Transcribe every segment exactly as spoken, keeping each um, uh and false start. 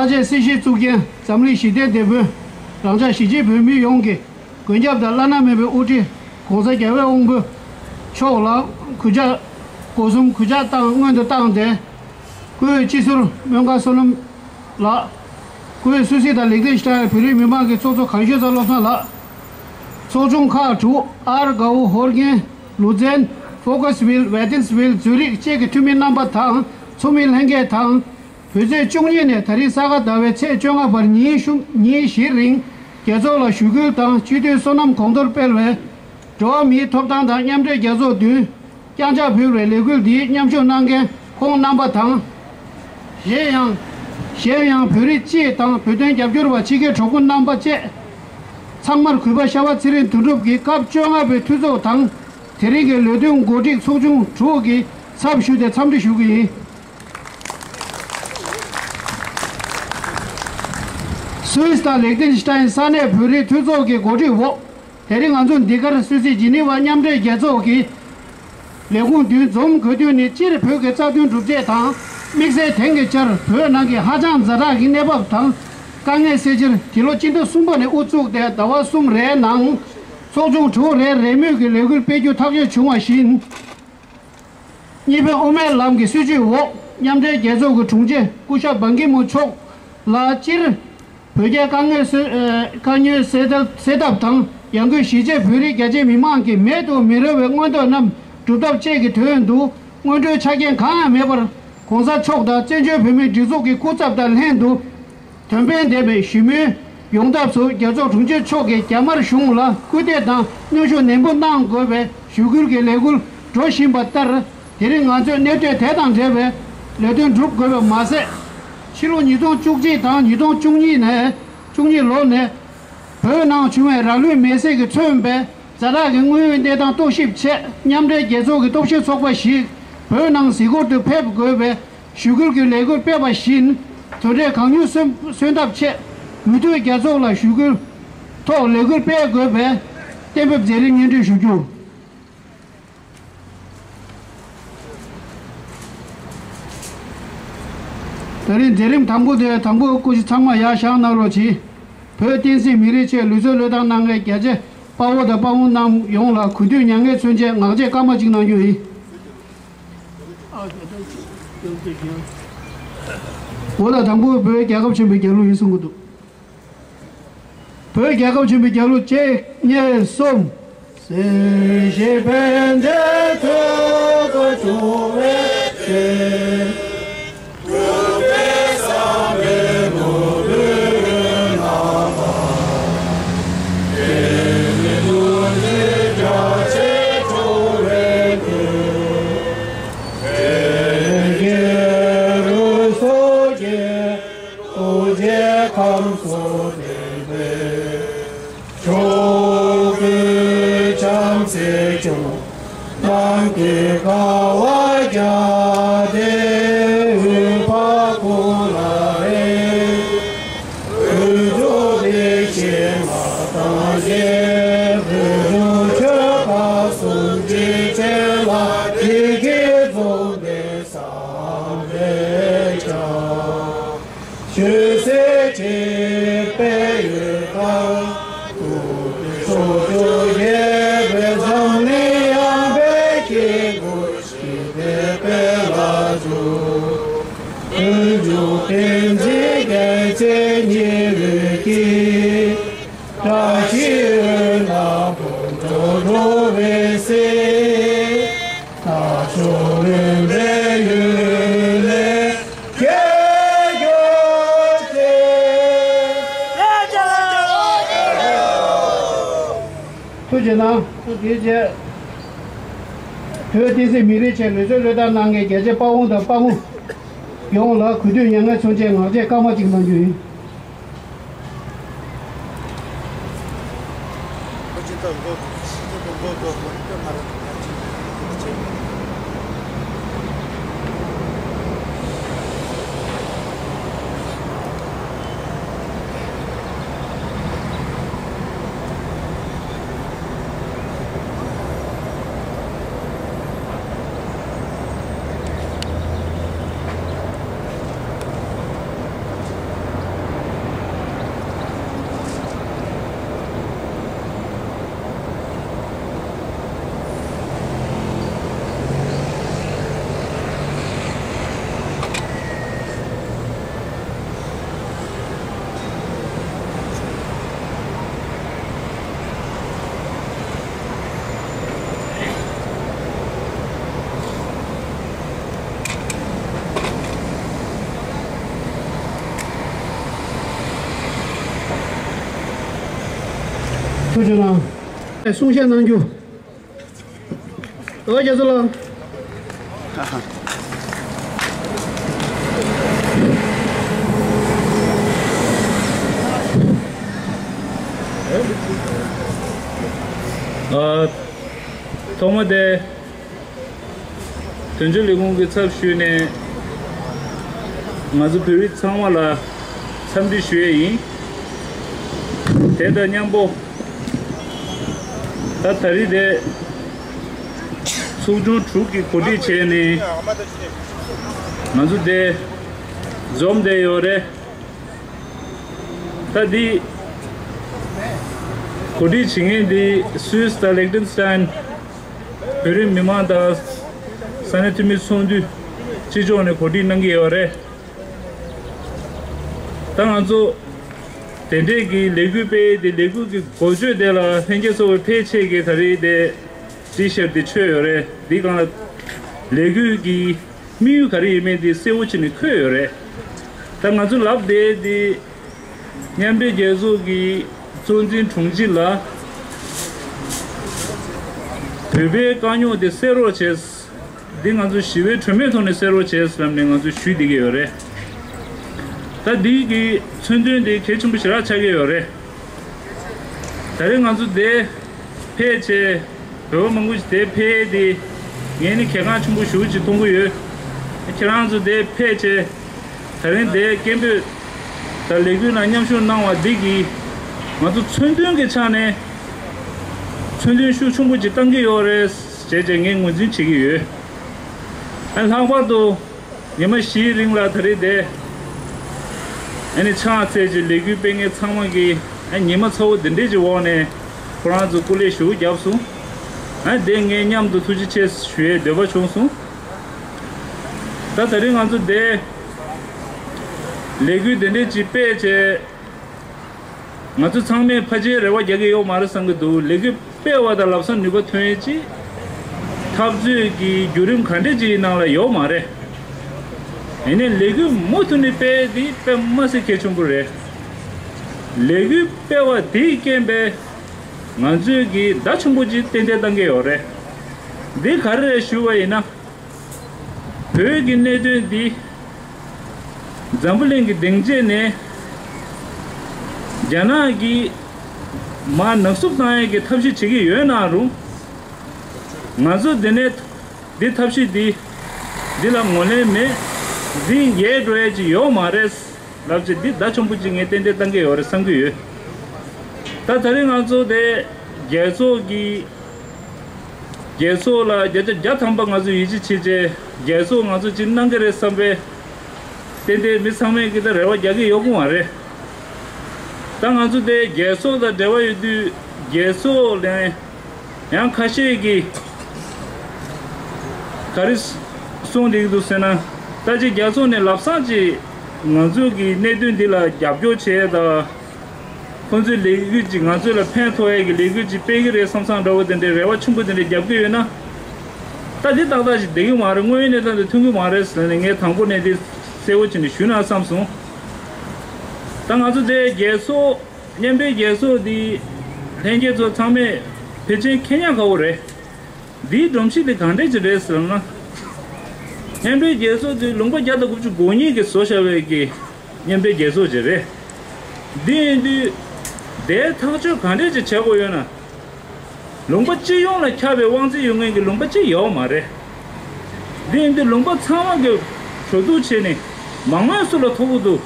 ཆེན་སྲིད་བྱུས་བཙུགས་མཁན་འཛམ་གླིང་ཞི་བདེའི་དེད་དཔོན་རང་ཅག་གཞིས་བྱེས་བོད་མི་ཡོངས་ཀྱི་མགོན་སྐྱབས་དང་བླ་ན་མེད་པའི་དབུ་ཁྲིད་༸གོང་ས་༸རྒྱལ་བའི་དབང་པོ་མཆོག་ལ་གུས་ཕྱག་སྒོ་གསུམ་གུས་ཕྱག་བཏང་སྔོན་དུ་བཏང་སྟེ། སྐུའི་སྤྱི་ཟུར་སྨོན་དགའ་བསོད་ནམས་ལགས། སྐུའི་སུད་སི་དང་ལིག་ཏེན་ཤི་ཊའིན་བོད་རིགས་མི་མང་གི་ཚོགས་གཙོ་གངས་ཤུད་ཚ་བློ་བཟང་ལགས། ཚོགས་ཆུང་ཁག་དྲུག་ཨར་གའུ་ཧོར་གྷན་ལུ་ཛན་ཧྥོ་ཀ་སི་ཝིལ་ཝེ་ཏིན་སི་ཝིལ་ཛུ་རིག་བཅས་ཀྱི་འཐུས་མི་རྣམ་པ་དང་ཚོགས་མི་ལྷན་རྒྱས་དང་། བོད་ཚེས་བཅུ་གཉིས་ནས་ད་རིང་ས་ག་ཟླ་བའི་ཚེས་བཅོ་ལྔ་བར་ཉིན་ཤུ་ཉིན་བཞིའི་རིང་རྒྱལ་ཚོགས་ལ་ཞུ་སྐུལ་དང་སྤྱི་འཐུས་བསོད་ནམས་གོང་མཐོར་སྤེལ་བའི་འགྲོ་བ་མིའི་ཐོབ་ཐང་དང་མཉམ་འབྲེལ་རྒྱལ་ཚོགས་མདུན་བརྐྱངས་ཕྱག་ཕུལ་བའི་ལས་འགུལ་འདིའི་མཉམ་ཞུགས་གནང་མཁན་ཁོང་རྣམ་པ་དང་། གཞན་ཡང་། གཞན་ཡང་བོད་རིགས་སྤྱི་དང་བོད་དོན་རྒྱབ་སྐྱོར་བ་ཕྱི་རྒྱལ་གྲོགས་པོ་རྣམ་པ་བཅས། ཚང་མར་གུས་པ་ཤ་བ་ཚེ་རིང་དོན་གྲུབ་ཀྱི་སྐབས་བཅོ་ལྔ་པའི་འཐུས་ཚོགས་དང་། དེ་རིང་གི་ལས་དོན་གོ་སྒྲིག་ཚོགས་ཆུང་དྲུག་གི་ཚབ་ཞུས་ཏེ་འཚམས་འདྲི་ཞུ་གི་ཡིན། སུད་སི་དང་ལིག་ཏེན་ཤི་ཊའིན་ས་གནས་བོད་རིགས་འཐུས་ཚོགས་ཀྱི་གོ་སྒྲིག་འོག་དེ་རིང་ང་ཚོ་འདི་གར་སུད་སི་ཇི་ནི་ཝ་མཉམ་འབྲེལ་རྒྱལ་ཚོགས་ཀྱི་ལས་ཁུངས་མདུན་འཛོམས་དགོས་དོན་ནི། སྤྱིར་བོད་ཀྱི་རྩ་དོན་སྒྲུབ་བྱེད་དང་། དམིགས་བསལ་དེང་གི་ཆར་བོད་ནང་གི་ཧ་ཅང་ཛ་དྲག་གི་གནས་བབ་དང་དཀའ་ངལ་སེལ་ཕྱིར། འདི་ལོ་སྤྱི་ཟླ་གསུམ་པ་ནས་དབུ་བཙུགས་ཏེ་ཟླ་བ་གསུམ་རེའི་ནང་ཚོགས་ཆུང་དྲུག་རེ་རེས་མོས་ཀྱི་ལས་འགུལ་སྤེལ་རྒྱུ་ཐག་གཅོད་བྱུང་བ་བཞིན། གཉིས་ཕན་དབུ་མའི་ལམ་གྱི་སྲིད་བྱུས་འོག་མཉམ་འབྲེལ་རྒྱལ་ཚོགས་ཀྱི་དྲུང་ཆེ་སྐུ་ཞབས་བན་ཀི་མུན་མཆོག་ལ་སྤྱིར། བོད་རྒྱའི་དཀའ་ངལ་སེལ་ཨ། དཀའ་ངལ་སེལ་ཐབས་སེལ་ཐབས་དང་། ཡང་སྒོས་གཞིས་བྱེས་བོད་རིགས་རྒྱ་ཆེའི་མི་མང་གི་མེད་དུ་མི་རུང་བའི་མངོན་འདོད་རྣམས་སྒྲུབ་ཐབས་བཅས་ཀྱི་དོན་དུ་སྔོན་འགྲོའི་ཆ་རྐྱེན་གང་ཡང་མེད་པར། ༸གོང་ས་མཆོག་དང་བཙན་བྱོལ་བོད་མིའི་སྒྲིག་འཛུགས་ཀྱི་སྐུ་ཚབ་དང་ལྷན་དུ། དོན་ཕན་ལྡན་པའི་ཞི་མོལ་ཡོང་ཐབས་སུ་རྒྱལ་ཚོགས་དྲུང་ཆེ་མཆོག་གིས་རྒྱ་དམར་གཞུང་ལ་སྐུལ་འདེད་དང་གནོན་ཤུགས་ནན་པོ་གནང་དགོས་པའི་ཞུ་སྐུལ་གྱི་ལས་འགུལ་འགྲོ་བཞིན་པ་ལྟར། དེ་རིང་ང་ཚོས་གནད་དོན་དེ་དང་འབྲེལ་བའི་ལས་དོན་སྒྲུབ་དགོས་པ་མ་ཟད། ཕྱི་ལོ་ཉིས་སྟོང་བཅུ་གཅིག་དང་ཉིས་སྟོང་བཅུ་གཉིས་ནས་བཅུ་གཉིས་ལོ་ནས་བོད་ནང་བྱུང་བའི་རང་ལུས་མེར་སྲེག་གིས་མཚོན་པའི་ཛ་དྲག་གི་དངོས་ཡོད་གནས་སྟངས་རྟོག་ཞིབ་ཆེད། མཉམ་འབྲེལ་རྒྱལ་ཚོགས་ཀྱི་སྟོབས་ཤུགས་ཚོགས་པ་ཞིག་བོད་ནང་གཟིགས་སྐོར་དུ་ཕེབས་དགོས་པའི་ཞུ་སྐུལ་གྱི་ལས་འགུལ་སྤེལ་བ་བཞིན། དོན་འབྲས་གང་མྱུར་སོན་སོན་ཐབས་ཆེད་མུ་མཐུད་རྒྱལ་ཚོགས་ལ་ཞུ་སྐུལ་ཐོག་ལས་འགུལ་སྤེལ་དགོས་པའི་གཏན་འབེབས་མཛད་རིམ་སྙན་སྒྲོན་ཞུ་རྒྱུ། ད་རིང་མཛད་རིམ་དང་པོ་དེ། དང་པོ་སྐུ་མཁྱེན་ཚང་མ་ཡར་བཞེངས་གནང་རོགས་གྱིས། བོད་བསྟན་སྲིད་མི་རིགས་ཆེད་ལུས་རྩལ་བློས་བཏང་གནང་མཁན་རྒྱལ་གཅེས་དཔའ་བོ་དང་དཔའ་མོ་རྣམས་ཡོངས་ལ་གུས་འདུད་མྱ་ངན་མཚོན་ཆེད་ངག་བཅད་སྐར་མ་གཅིག་གནང་རྒྱུ་ཡིན། འོ་ད་དང་པོ་བོད་རྒྱལ་ཁབ་ཆེན་པོའི་རྒྱལ་གླུ་ཡིན་གསུང་གི་འདུག་བོད་རྒྱལ་ཁབ་ཆེན་པོའི་རྒྱལ་གླུ་གཅིག་གཉིས་གསུམ། ཐུགས་རྗེ་ཁམས་གསུམ་ལྡན་པའི་མཆོག་གི་བྱམས་བརྩེ་ཆུ་གནམ་གྱི་ཀ་བ་བརྒྱ་སྟེ་འོད་འཕགས་ཀུན་ལ་རེག་འོད་སྡུད་པའི་ཞིང་ལ་དང་ཞིང་འོད་སྡུད་ཆོས་འཕགས་གསུམ་གྱི་ཆོས་ལ་བདེ་སྐྱིད་འཛོམས་པའི་བསམ་པས་ཀྱང་། ཆོས་སྲིད་གཅིག་པའི་ཡུལ་དང་། ཐུབ་པའི་ཕྱོགས་བཅུར་རྒྱས་པའི་འཛམ་གླིང་ཡངས་པའི་དཀྱིལ་འཁོར་ཞི་བདེའི་དཔལ་ལ་འཇུག་ཀུན་འབྱུང་ཏིང་འཛིན་རྒྱལ་བྱེད་ཉི་འོད་ཀྱིས། བཀྲ་ཤིས་འོད་ལྔ་འབུམ་འགྲོ་འགྲོ་བའི་སྲིད། ནག་ཕྱོགས་རློན་པའི་ཡུལ་ལས་སྐྱོབ་གྱུར་ཅིག་ཐུགས་རྗེ་གནང་། ཐུགས་རྗེ་ཆེ། བོད་བསྟན་སྲིད་མི་རིགས་ཆེད་ལུས་རྩལ་བློས་བཏང་གནང་མཁན་རྒྱལ་གཅེས་དཔའ་བོ་དང་དཔའ་མོ་ཡོངས་ལ་གུས་འདུད་མྱ་ངན་མཚོན་ཆེད་ངག་བཅད་སྐར་མ་གཅིག་གནང་རྒྱུ་ཡིན། ཐུགས་རྗེ་གནང་། གསུང་བཤད་གནང་རྒྱུ། ཨོ་རྒྱ་མཚོ་ལགས། ཨ། ཐོག་མ་དེ། དོན་གཅོད་ལས་ཁུངས་ཀྱི་ཚབ་ཞུས་ནས་ང་ཚོ་བོད་རིགས་ཚང་མ་ལ་འཚམས་འདྲི་ཞུ་ཡས་ཡིན། དེ་དང་མཉམ་པོ། ད་ད་རེས་དེ་ཚོགས་ཆུང་དྲུག་གིས་གོ་སྒྲིག་བྱས་ནས་ང་ཚོ་དེ་འཛོམས་བསྡད་ཡོད་རེད། ད་འདི་གོ་སྒྲིག་བྱེད་མཁན་འདི་སུད་སི་དང་ལིག་ཏེན་སི་ཏན་བོད་རིགས་མི་མང་དང་ས་གནས་འཐུས་མི་ཚོགས་འདུ་སྤྱི་ཕྱོགས་ནས་གོ་སྒྲིག་གནང་གི་ཡོད་རེད། ད་ང་ཚོ་དེ་འདྲས་ཀྱི་ལས་འགུལ་སྤེལ་ཏེ་ལས་འགུལ་གྱི་འགོ་བརྗོད་དེ་ལ་ལྷན་རྒྱས་ཚོ་ཕལ་ཆེར་གྱིས་ད་རེས་དེ་ཊི་ཤར་ཊི་དེ་མཆོད་ཡོད་རེད། འདི་སྒང་ལ་ལས་འགུལ་གྱི་དམིགས་ཡུལ་ག་རེ་ཡིན་མིན་དེ་གསལ་བོ་བྱས་ནས་འཁོད་ཡོད་རེད། ད་ང་ཚོ་ལབ་བསྡད་དེ་མཉམ་འབྲེལ་རྒྱལ་ཚོགས་ཀྱི་གཙོ་འཛིན་དྲུང་ཆེ་ལ་བོད་པའི་དཀའ་རྙོག་དེ་སེལ་རོགས་བྱས། འདི་ང་ཚོ་ཞི་བའི་གྲོས་མོལ་ཐོག་ནས་སེལ་རོགས་བྱས་ཟེར་ནས་ང་ཚོ་ཞུས་བསྡད་ཀྱི་ཡོད་རེད། ད་འདི་གི་མཚོན་དོན་དེ་གལ་ཆེན་པོ་ཞེ་དྲག་ཆགས་ཀྱི་ཡོད་རེད། ད་རེས་ང་ཚོ་དེ་ཕལ་ཆེར་བོད་པ་མང་པོ་ཞིག་དེ་ཕལ་དེ་ངས་ནི་གལ་འགངས་ཆེན་པོ་ཞེ་པོ་ཅིག་མཐོང་གི་ཡོད། ཁྱེད་རང་ཚོ་དེ་ཕལ་ཆེར་ད་རིང་དེ་སྐད་འབོད་དང་ལས་འགུལ་ནང་མཉམ་ཞུགས་གནང་བ་འདི་གིས་ང་ཚོ་མཚོན་དོན་གྱི་ཆ་ནས་མཚོན་དོན་ཤུགས་ཆེན་པོ་ཅིག་བཏང་གི་ཡོད་རེད་ཅེས་བྱས་ངས་ངོས་འཛིན་བྱེད་ཀྱི་ཡོད། ཨ་ལྷག་པར་དུ་ཉི་མ་བཞིའི་རིང་ལ་ད་རེས་དེ་ཨ་ནི་ཕྱག་འཚལ་གྱི་ལས་འགུལ་སྤེལ་མཁན་ཚང་མ་གིས་ཨ་ཉི་མ་ཚ་བོ་འདི་འདྲས་ཀྱི་འོག་ནས་ཁོ་རང་ཚོ་སྐུ་ལས་ཞེ་པོ་བརྒྱབ་སོང་། ཨ་དེ་ངས་མཉམ་དུ་ཐུགས་རྗེ་ཆེ་ཞུ་ཡའི་འདོད་པ་བྱུང་སོང་། ད་ད་རེས་ང་ཚོ་དེ་ལས་འགུལ་འདི་འདྲས་ཅིག་སྤེལ་བྱས། ང་ཚོ་ཚང་མས་ཕལ་ཆེར་རེ་བ་རྒྱག་གི་ཡོད་མ་རེད་བསམ་གྱི་འདུག་ལས་འགུལ་སྤེལ་བ་དང་ལམ་སང་ནུས་པ་ཐོན་ཡས་ཅིག་འཐབ་རྩོད་ཀྱི་བརྒྱུད་རིམ་ག་འདྲས་ཅིག་ནང་ལ་ཡོད་མ་རེད། ཡིན་ནའི་ལས་འགུལ་མུ་མཐུད་ནས་སྤེལ་འདི་དཔེ་མ་སྲིད་གལ་ཆེན་པོ་རེད། ལས་འགུལ་སྤེལ་བ་དེའི་རྐྱེན་པས་ང་ཚོས་ཀྱི་བརྡ་ཆེན་པོ་ཅིག་ཏན་ཏན་བཏང་གི་ཡོད་རེད། འདི་ག་རེ་རེད་ཞུ་བ་ཡིན་ན། བོད་ཀྱི་གནད་དོན་འདི་འཛམ་བུ་གླིང་གི་སྡིངས་ཆ་ནས་རྒྱ་ནག་གིས་མར་ནག་བསུབ་བཏང་ཡས་ཀྱི་ཐབས་ཤེས་བྱེད་ཀྱི་ཡོད་ན་རུང་། ང་ཚོ་འདི་ནས་འདི་ཐབས་ཤེས་འདི་འདི་ལ་ངོས་ལེན་མེད། འདི་ཡལ་འགྲོ་ཡས་ཅིག་ཡོད་མ་རེད་ལབ་ཅིག་འདི་བརྡ་ཆེན་པོ་ཅིག་ངས་ཏན་ཏན་བཏང་གི་ཡོད་རེད་བསམ་གྱི་ཡོད། ད་ད་རེས་ང་ཚོ་དེ་རྒྱལ་ཚོགས་ཀྱི་རྒྱལ་ཚོགས་ལ་བརྒྱ་ཆ་བརྒྱ་ཐམ་པ་ང་ཚོ་ཡིད་ཆེས་བྱས་རྗེས་རྒྱལ་ཚོགས་ང་ཚོ་ཅིག་གནང་གི་རེད་བསམ་པའི་ཏན་ཏན་མི་ཚང་མས་ཀྱི་ད་རེ་བ་རྒྱག་གི་ཡོད་ཀྱི་མ་རེད། ད་ང་ཚོ་དེ་རྒྱལ་ཚོགས་དང་འབྲེལ་བ་ཡོད་དུས་རྒྱལ་ཚོགས་ལ་ཡང་ཁ་ཤས་ཀྱིས་ག་རེ་གསུངས་བསྡད་ཀྱི་འདུག་ཟེར་ན། ད་ཅིག་རྒྱལ་ཚོགས་ནས་ལམ་སང་ཅིག་ང་ཚོ་གི་གནད་དོན་འདི་ལ་རྒྱབ་སྐྱོར་བྱས་དང་། ཁོང་ཚོའི་ལས་འགུལ་གྱིས་ང་ཚོ་ལ་ཕན་ཐོགས་ཡས་ཀྱི་ལས་འགུལ་ཅིག་སྤེལ་གྱི་རེད་བསམ་བསམ་འདྲ་བོ་དེ་འདྲའི་རེ་བ་ཆེན་པོ་དེ་འདྲ་རྒྱབ་ཀྱི་ཡོད་ན། ད་འདི་ཏག་ཏག་ཅིག་བསྡད་ཀྱི་མ་རེད། དངོས་ཡོད་གནས་སྟངས་དེ་མཐུན་གྱི་མ་རེད་ཟེར་ནས་ངས་དང་པོ་ནས་འདི་གསལ་བོ་བྱས་ནས་ཞུས་ན་བསམ་སོང་། ད་ང་ཚོ་དེ་རྒྱལ་ཚོགས་མཉམ་འབྲེལ་རྒྱལ་ཚོགས་འདི་ལྷན་རྒྱས་ཚོ་ཚང་མས་ཕལ་ཆེར་མཁྱེན་ཡག་ཁག་པོ་རེད། འདིའི་སྒྲོམ་གཞི་དེ་གང་འདྲས་ཅིག་རེད་ཟེར་ན། མཉམ་འབྲེལ་རྒྱལ་ཚོགས་དེ་ལུང་པ་བརྒྱ་དང་དགུ་བཅུ་གོ་གཉིས་ཀྱིས་བཟོ་བཞག་པའི་གི་མཉམ་འབྲེལ་རྒྱལ་ཚོགས་ཅིག་རེད། འདི་ཡིན་དུས་དེའི་ཐག་གཅོད་གང་འདྲས་ཅིག་བྱེད་དགོས་ཡོད་ན། ལུང་པ་སྤྱི་ཡོངས་ལ་ཁྱབ་པའི་དབང་ཚད་ཡོད་མཁན་གྱི་ལུང་པ་གཅིག་ཡོད་མ་རེད། འདི་ཡིན་དུས་ལུང་པ་ཚང་མ་གིས་གྲོས་བསྡུར་བྱས་ནས་མང་མོས་སུ་ལ་ཐོབ་ཀྱི་འདུག་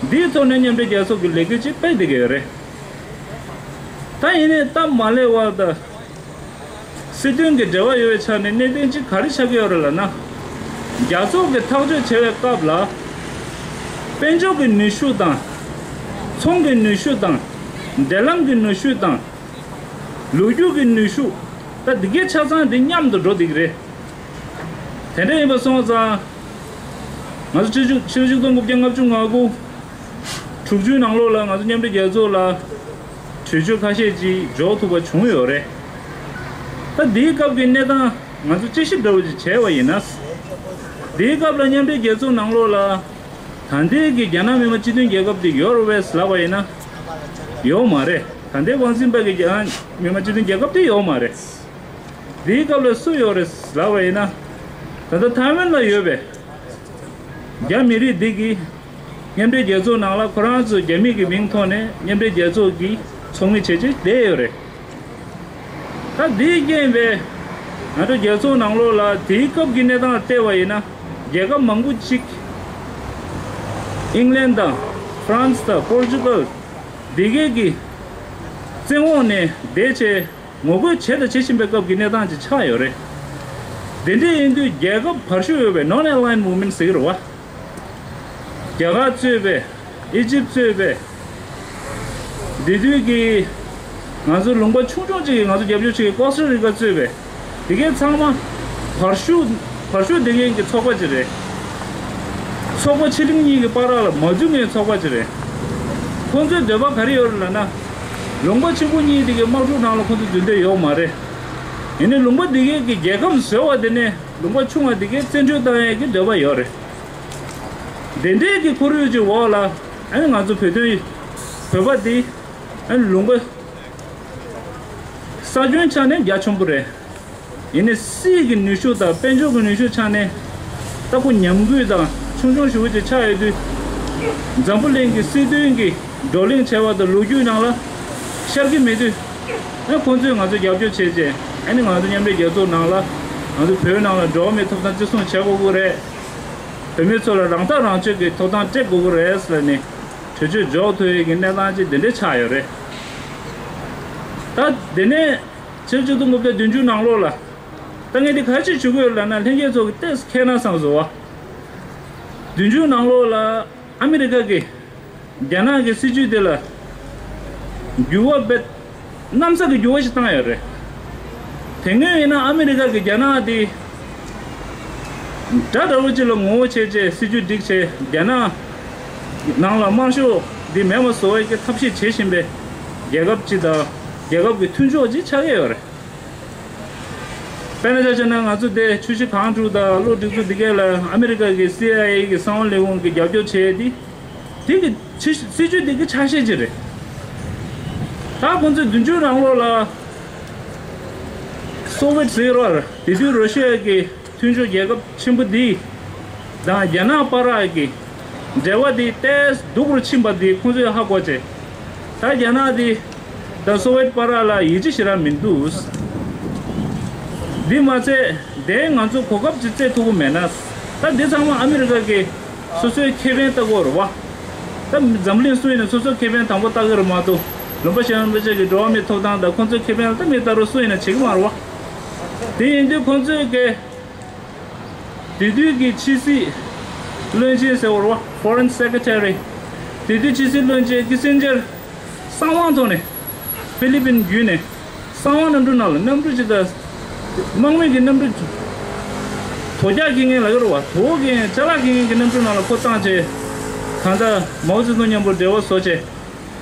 འདིའི་ཐོག་ནས་མཉམ་འབྲེལ་རྒྱལ་ཚོགས་ཀྱི་ལས་འགུལ་ཅིག་སྤེལ་བསྡད་ཀྱི་ཡོད་རེད། ད་ཡིན་ནའི་སྟབས་མ་ལེགས་པ་དང་། སྲིད་དོན་གྱི་འབྲེལ་བ་ཡོད་པའི་ཆ་ནས་གནད་དོན་གཅིག་ག་རེ་ཆགས་ཀྱི་ཡོད་རེད་ལབ་ན། རྒྱལ་ཚོགས་ཀྱི་ཐག་གཅོད་བྱེད་པའི་སྐབས་ལ། དཔལ་འབྱོར་གྱི་ནུས་ཤུགས་དང་། ཚོང་གི་ནུས་ཤུགས་དང་། འབྲེལ་ལམ་གྱི་ནུས་ཤུགས་དང་། ལོ་རྒྱུས་ཀྱི་ནུས་ཤུགས། ད་འདི་གའི་ཆ་ཚང་འདི་མཉམ་དུ་འགྲོ་བསྡད་ཀྱི་རེད། དེ་འདྲ་ཡིན་པ་སོང་ཙང་། ང་ཚོ་ཕྱི་ཕྱི་ལོ་ཆིག་སྟོང་དགུ་བརྒྱ་ལྔ་བཅུ་ང་དགུ། དྲུག་ཅུའི་ནང་ལོགས་ལ་ང་ཚོ་མཉམ་འབྲེལ་རྒྱལ་ཚོགས་ལ་གྲོས་ཆོད་ཁ་ཤས་ཅིག་འཇོག་ཐུབ་པ་བྱུང་ཡོད་རེད། ད་འདིའི་སྐབས་ཀྱི་གནས་སྟངས་ང་ཚོ་དཔྱད་ཞིབ་འདྲ་བོ་ཅིག་བྱས་པ་ཡིན་ན། འདིའི་སྐབས་ལ་མཉམ་འབྲེལ་རྒྱལ་ཚོགས་ནང་ལོགས་ལ་ད་ལྟའི་གི་རྒྱ་ནག་མི་དམངས་སྤྱི་མཐུན་རྒྱལ་ཁབ་དེ་ཡོད་རེད་པས་ལབ་པ་ཡིན་ན། ཡོད་མ་རེད། ད་ལྟའི་དབང་འཛིན་པ་གི་རྒྱ་མི་མང་སྤྱི་མཐུན་རྒྱལ་ཁབ་དེ་ཡོད་མ་རེད། དེའི་སྐབས་ལ་སུ་ཡོད་རེད་ལབ་པ་ཡིན་ན། ད་ལྟ་ཐའེ་ཝན་ལ་ཡོད་པའི་རྒྱ་མི་རིགས་འདི་གིས་མཉམ་འབྲེལ་རྒྱལ་ཚོགས་ནང་ལ་ཁོ་རང་ཚོ་རྒྱ་མི་གི་མིང་ཐོག་ནས་མཉམ་འབྲེལ་རྒྱལ་ཚོགས་ཀྱི་ཚོགས་མི་བྱས་བྱས་བསྡད་ཡོད་རེད། ད་འདིའི་རྐྱེན་པས་ང་ཚོ་རྒྱལ་ཚོགས་ནང་ལོགས་ལ་དེའི་སྐབས་ཀྱི་གནས་སྟངས་ལ་བལྟས་པ་ཡིན་ན། རྒྱལ་ཁབ་མང་པོ་ཅིག་ཨིང་ལན་དང་ཧྥ་རན་སི་དང་པོར་ཅུ་གལ་འདི་གས་ཀྱིས་བཙན་འོག་ནས་བསྡད་བྱས་ངོ་རྒོལ་བྱས་དང་བྱེད་བཞིན་པའི་སྐབས་ཀྱི་གནས་སྟངས་ཅིག་ཆགས་ཡོད་རེད། དེ་འདྲ་ཡིན་དུས་རྒྱལ་ཁབ་བར་ཤུགས་ཡོད་པའི་Non-Aligned Movement་ཟེར་གྱི་རེད་བ། རྒྱ་གར་གཙོས་པའི་ཨི་ཇིབ་གཙོས་པའི་འདི་དུས་ཀྱི་ང་ཚོ་ལུང་པ་ཆུང་ཆུང་ཅིག་གིས་ང་ཚོ་རྒྱབ་སྐྱོར་བྱེད་ཀྱི་ཀོ་སྟ་རི་ཀ་གཙོས་པའི་འདི་གའི་ཚང་མ་བར་ཤུགས་བར་ཤུགས་ལྡན་མཁན་གྱི་ཚོགས་པ་ཅིག་རེད། ཚོགས་པ་ཕྱི་གླིང་གཉིས་ཀྱི་བར་ལ་མ་འཛུལ་མཁན་ཚོགས་པ་ཅིག་རེད། ཁོང་ཚོའི་འདོད་པ་ག་རེ་ཡོད་རེད་ལབ་ན། ལུང་པ་ཆེན་པོ་གཉིས་འདི་གའི་དམག་འཁྲུག་ནང་ལ་ཁོང་ཚོ་འཛུལ་འདོད་ཡོད་མ་རེད། ཡིན་ནའི་ལུང་པ་འདི་གའི་གི་རྒྱལ་ཁམས་བཟོ་བ་དེ་ནས་ལུང་པ་ཆུང་བ་འདི་གའི་བཙན་འཕྲོག་བཏང་ཡས་ཀྱི་འདོད་པ་ཡོད་རེད། དེ་འདྲའི་གི་ཁོར་ཡུག་ཅིག་འོག་ལ་ཨ་ནི་ང་ཚོ་བོད་དོན་བོད་པ་འདི་ཨ་ནི་ལུང་པ་ས་ཁྱོན་ཆ་ནས་རྒྱ་ཆེན་པོ་རེད། ཡིན་ནའི་སྲིད་ཀྱི་ནུས་ཤུགས་དང་དཔལ་འབྱོར་གྱི་ནུས་ཤུགས་ཆ་ནས་ད་ཁོ་ཉམས་རྒུད་དང་ཆུང་ཆུང་ཞེ་པོ་ཅིག་ཆགས་ཡོད་དུས། འཛམ་བུ་གླིང་གི་སྲིད་དོན་གྱི་བགྲོ་གླེང་བྱས་པ་དང་ལོ་རྒྱུས་ནང་ལ་ཤར་གྱི་མེད་དུས། ཨ་ཁོང་ཚོས་ང་ཚོ་རྒྱབ་སྐྱོར་བྱས་རྗེས་ཨ་ནི་ང་ཚོ་མཉམ་འབྲེལ་རྒྱལ་ཚོགས་ནང་ལ་ང་ཚོ་བོད་ནང་ལ་འགྲོ་བ་མིའི་ཐོབ་ཐང་བརྩི་སྲུང་བྱེད་དགོས་ཀྱི་རེད། བོད་མི་ཚོ་ལ་རང་ཐག་རང་གཅོད་ཀྱི་ཐོབ་ཐང་སྤྲད་དགོས་ཀྱི་རེད་ཟེར་ནས་གྲོས་ཆོད་འཇོག་ཐུབ་ཡས་ཀྱི་གནས་སྟངས་ཅིག་འདི་འདྲ་ཆགས་ཡོད་རེད། ད་འདི་ནས་ཕྱི་ལོ་ཆིག་སྟོང་དགུ་བརྒྱ་བདུན་ཅུ་ནང་ལོགས་ལ་ད་ངས་འདི་ག་རེ་ཞུ་གི་ཡོད་ལབ་ན། ལྷན་རྒྱས་ཚོ་གི་ཏོག་ཙམ་མཁྱེན་ན་བསམ་སོང་བ། བདུན་ཅུ་ནང་ལོགས་ལ་ཨ་མི་རི་ཀ་གིས་རྒྱ་ནག་གི་སྲིད་ཇུས་དེ་ལ་འགྱུར་བ་དཔེ་གནམ་ས་གི་འགྱུར་བ་ཞིག་བཏང་ཡོད་རེད། དེ་སྔོན་ཡིན་ན་ཨ་མི་རི་ཀ་གིས་རྒྱ་ནག་དེ་དགྲ་འདྲ་བོ་ཅིག་ལ་ངོ་བོ་བྱས་བྱས་སྲིད་ཇུས་སྒྲིག་བྱས་རྒྱ་ནག་ནང་ལ་དམར་ཤོག་འདི་མེད་པ་བཟོ་བའི་གི་ཐབས་ཤེས་བྱེད་བཞིན་པའི་རྒྱལ་ཁབ་ཅིག་དང་རྒྱལ་ཁབ་ཀྱི་མཐུན་ཕྱོགས་ཅིག་ཆགས་ཀྱི་ཡོད་རེད། དཔེར་ན་ཆ་བཞག་ན་ང་ཚོ་དེ་ཆུ་བཞི་སྒང་དྲུག་དང་གློག་སྒྲིག་འཛུགས་འདི་གས་ལ་ཨ་མི་རི་ཀ་གི་སི་ཨའི་ཨེ་གི་གསང་བ་ལས་ཁུངས་ཀྱི་རྒྱབ་སྐྱོར་བྱས་ཏེ། དེ་གི་ཕྱི་སྲིད་ཇུས་དེ་གི་ཆ་ཤས་ཅིག་རེད། ད་ཁོང་ཚོས་བདུན་ཅུ་ནང་ལོགས་ལ་སོ་ཝེད་ཟེར་བ་དེ་དུས་རོ་ཤི་ཡ་གི་མཐུན་ཕྱོགས་རྒྱལ་ཁབ་ཆེན་པོ་འདི་དང་རྒྱ་ནག་བར་གྱི་འབྲེལ་བ་འདི་ཏོག་ཙམ་སྡུག་རུ་ཕྱིན་པ་འདི་ཁོང་ཚོས་ཧ་གོ་བྱས། ད་རྒྱ་ནག་འདི་དང་སོ་ཝེད་བར་ལ་ཡིད་ཆེས་ཞེ་དྲག་མི་འདུག། འདི་མ་ཚད་དེ་ང་ཚོ་གོ་སྐབས་ཅིག་བཙལ་ཐུབ་ཀྱི་མེད་ན། ད་འདི་ཚང་མ་ཨ་མི་རི་ཀ་གི་སོ་སོའི་ཁེ་ཕན་ལྟ་གི་ཡོད་རེད་བ། ད་འཛམ་གླིང་སུ་ཡིན་ན་སོ་སོའི་ཁེ་ཕན་དང་པོ་ལྟ་གི་རེད་མ་གཏོགས། ལུང་པ་གཞན་པ་ཅིག་གི་འགྲོ་བ་མིའི་ཐོབ་ཐང་དང་ཁོང་ཚོའི་ཁེ་ཕན་ལ་ད་མི་ལྟ་རོགས་སུ་ཡིན་ན་བྱེད་ཀྱི་མ་རེད་བ། དེ་ཡིན་དུས་ཁོང་ཚོས་ཀྱི་དེ་དུས་ཀྱི་ཕྱི་སྲིད་བློན་ཆེན་ཟེར་བ་རེད་བ། Foreign Secretary། དེ་དུས་ཕྱི་སྲིད་བློན་ཆེན་ཀི་སིན་ཇར་གསང་བའི་ཐོག་ནས་ཧྥི་ལི་པིན་བརྒྱུད་ནས་གསང་བ་གནམ་གྲུ་ནང་ལ་གནམ་གྲུ་ཅིག་དང་། དམག་མི་གི་གནམ་གྲུ། དོས་སྐྱེལ་མཁན་ལབ་ཀྱི་རེད་བ། དོས་མཁན་ཅ་ལག་འཁྱེར་མཁན་གྱི་གནམ་གྲུ་ནང་ལ་ཁོ་བཏང་བྱས། གང་ལྟར་མའོ་ཙེ་ཏུང་མཉམ་པོ་འབྲེལ་བ་བཟོ་བྱས།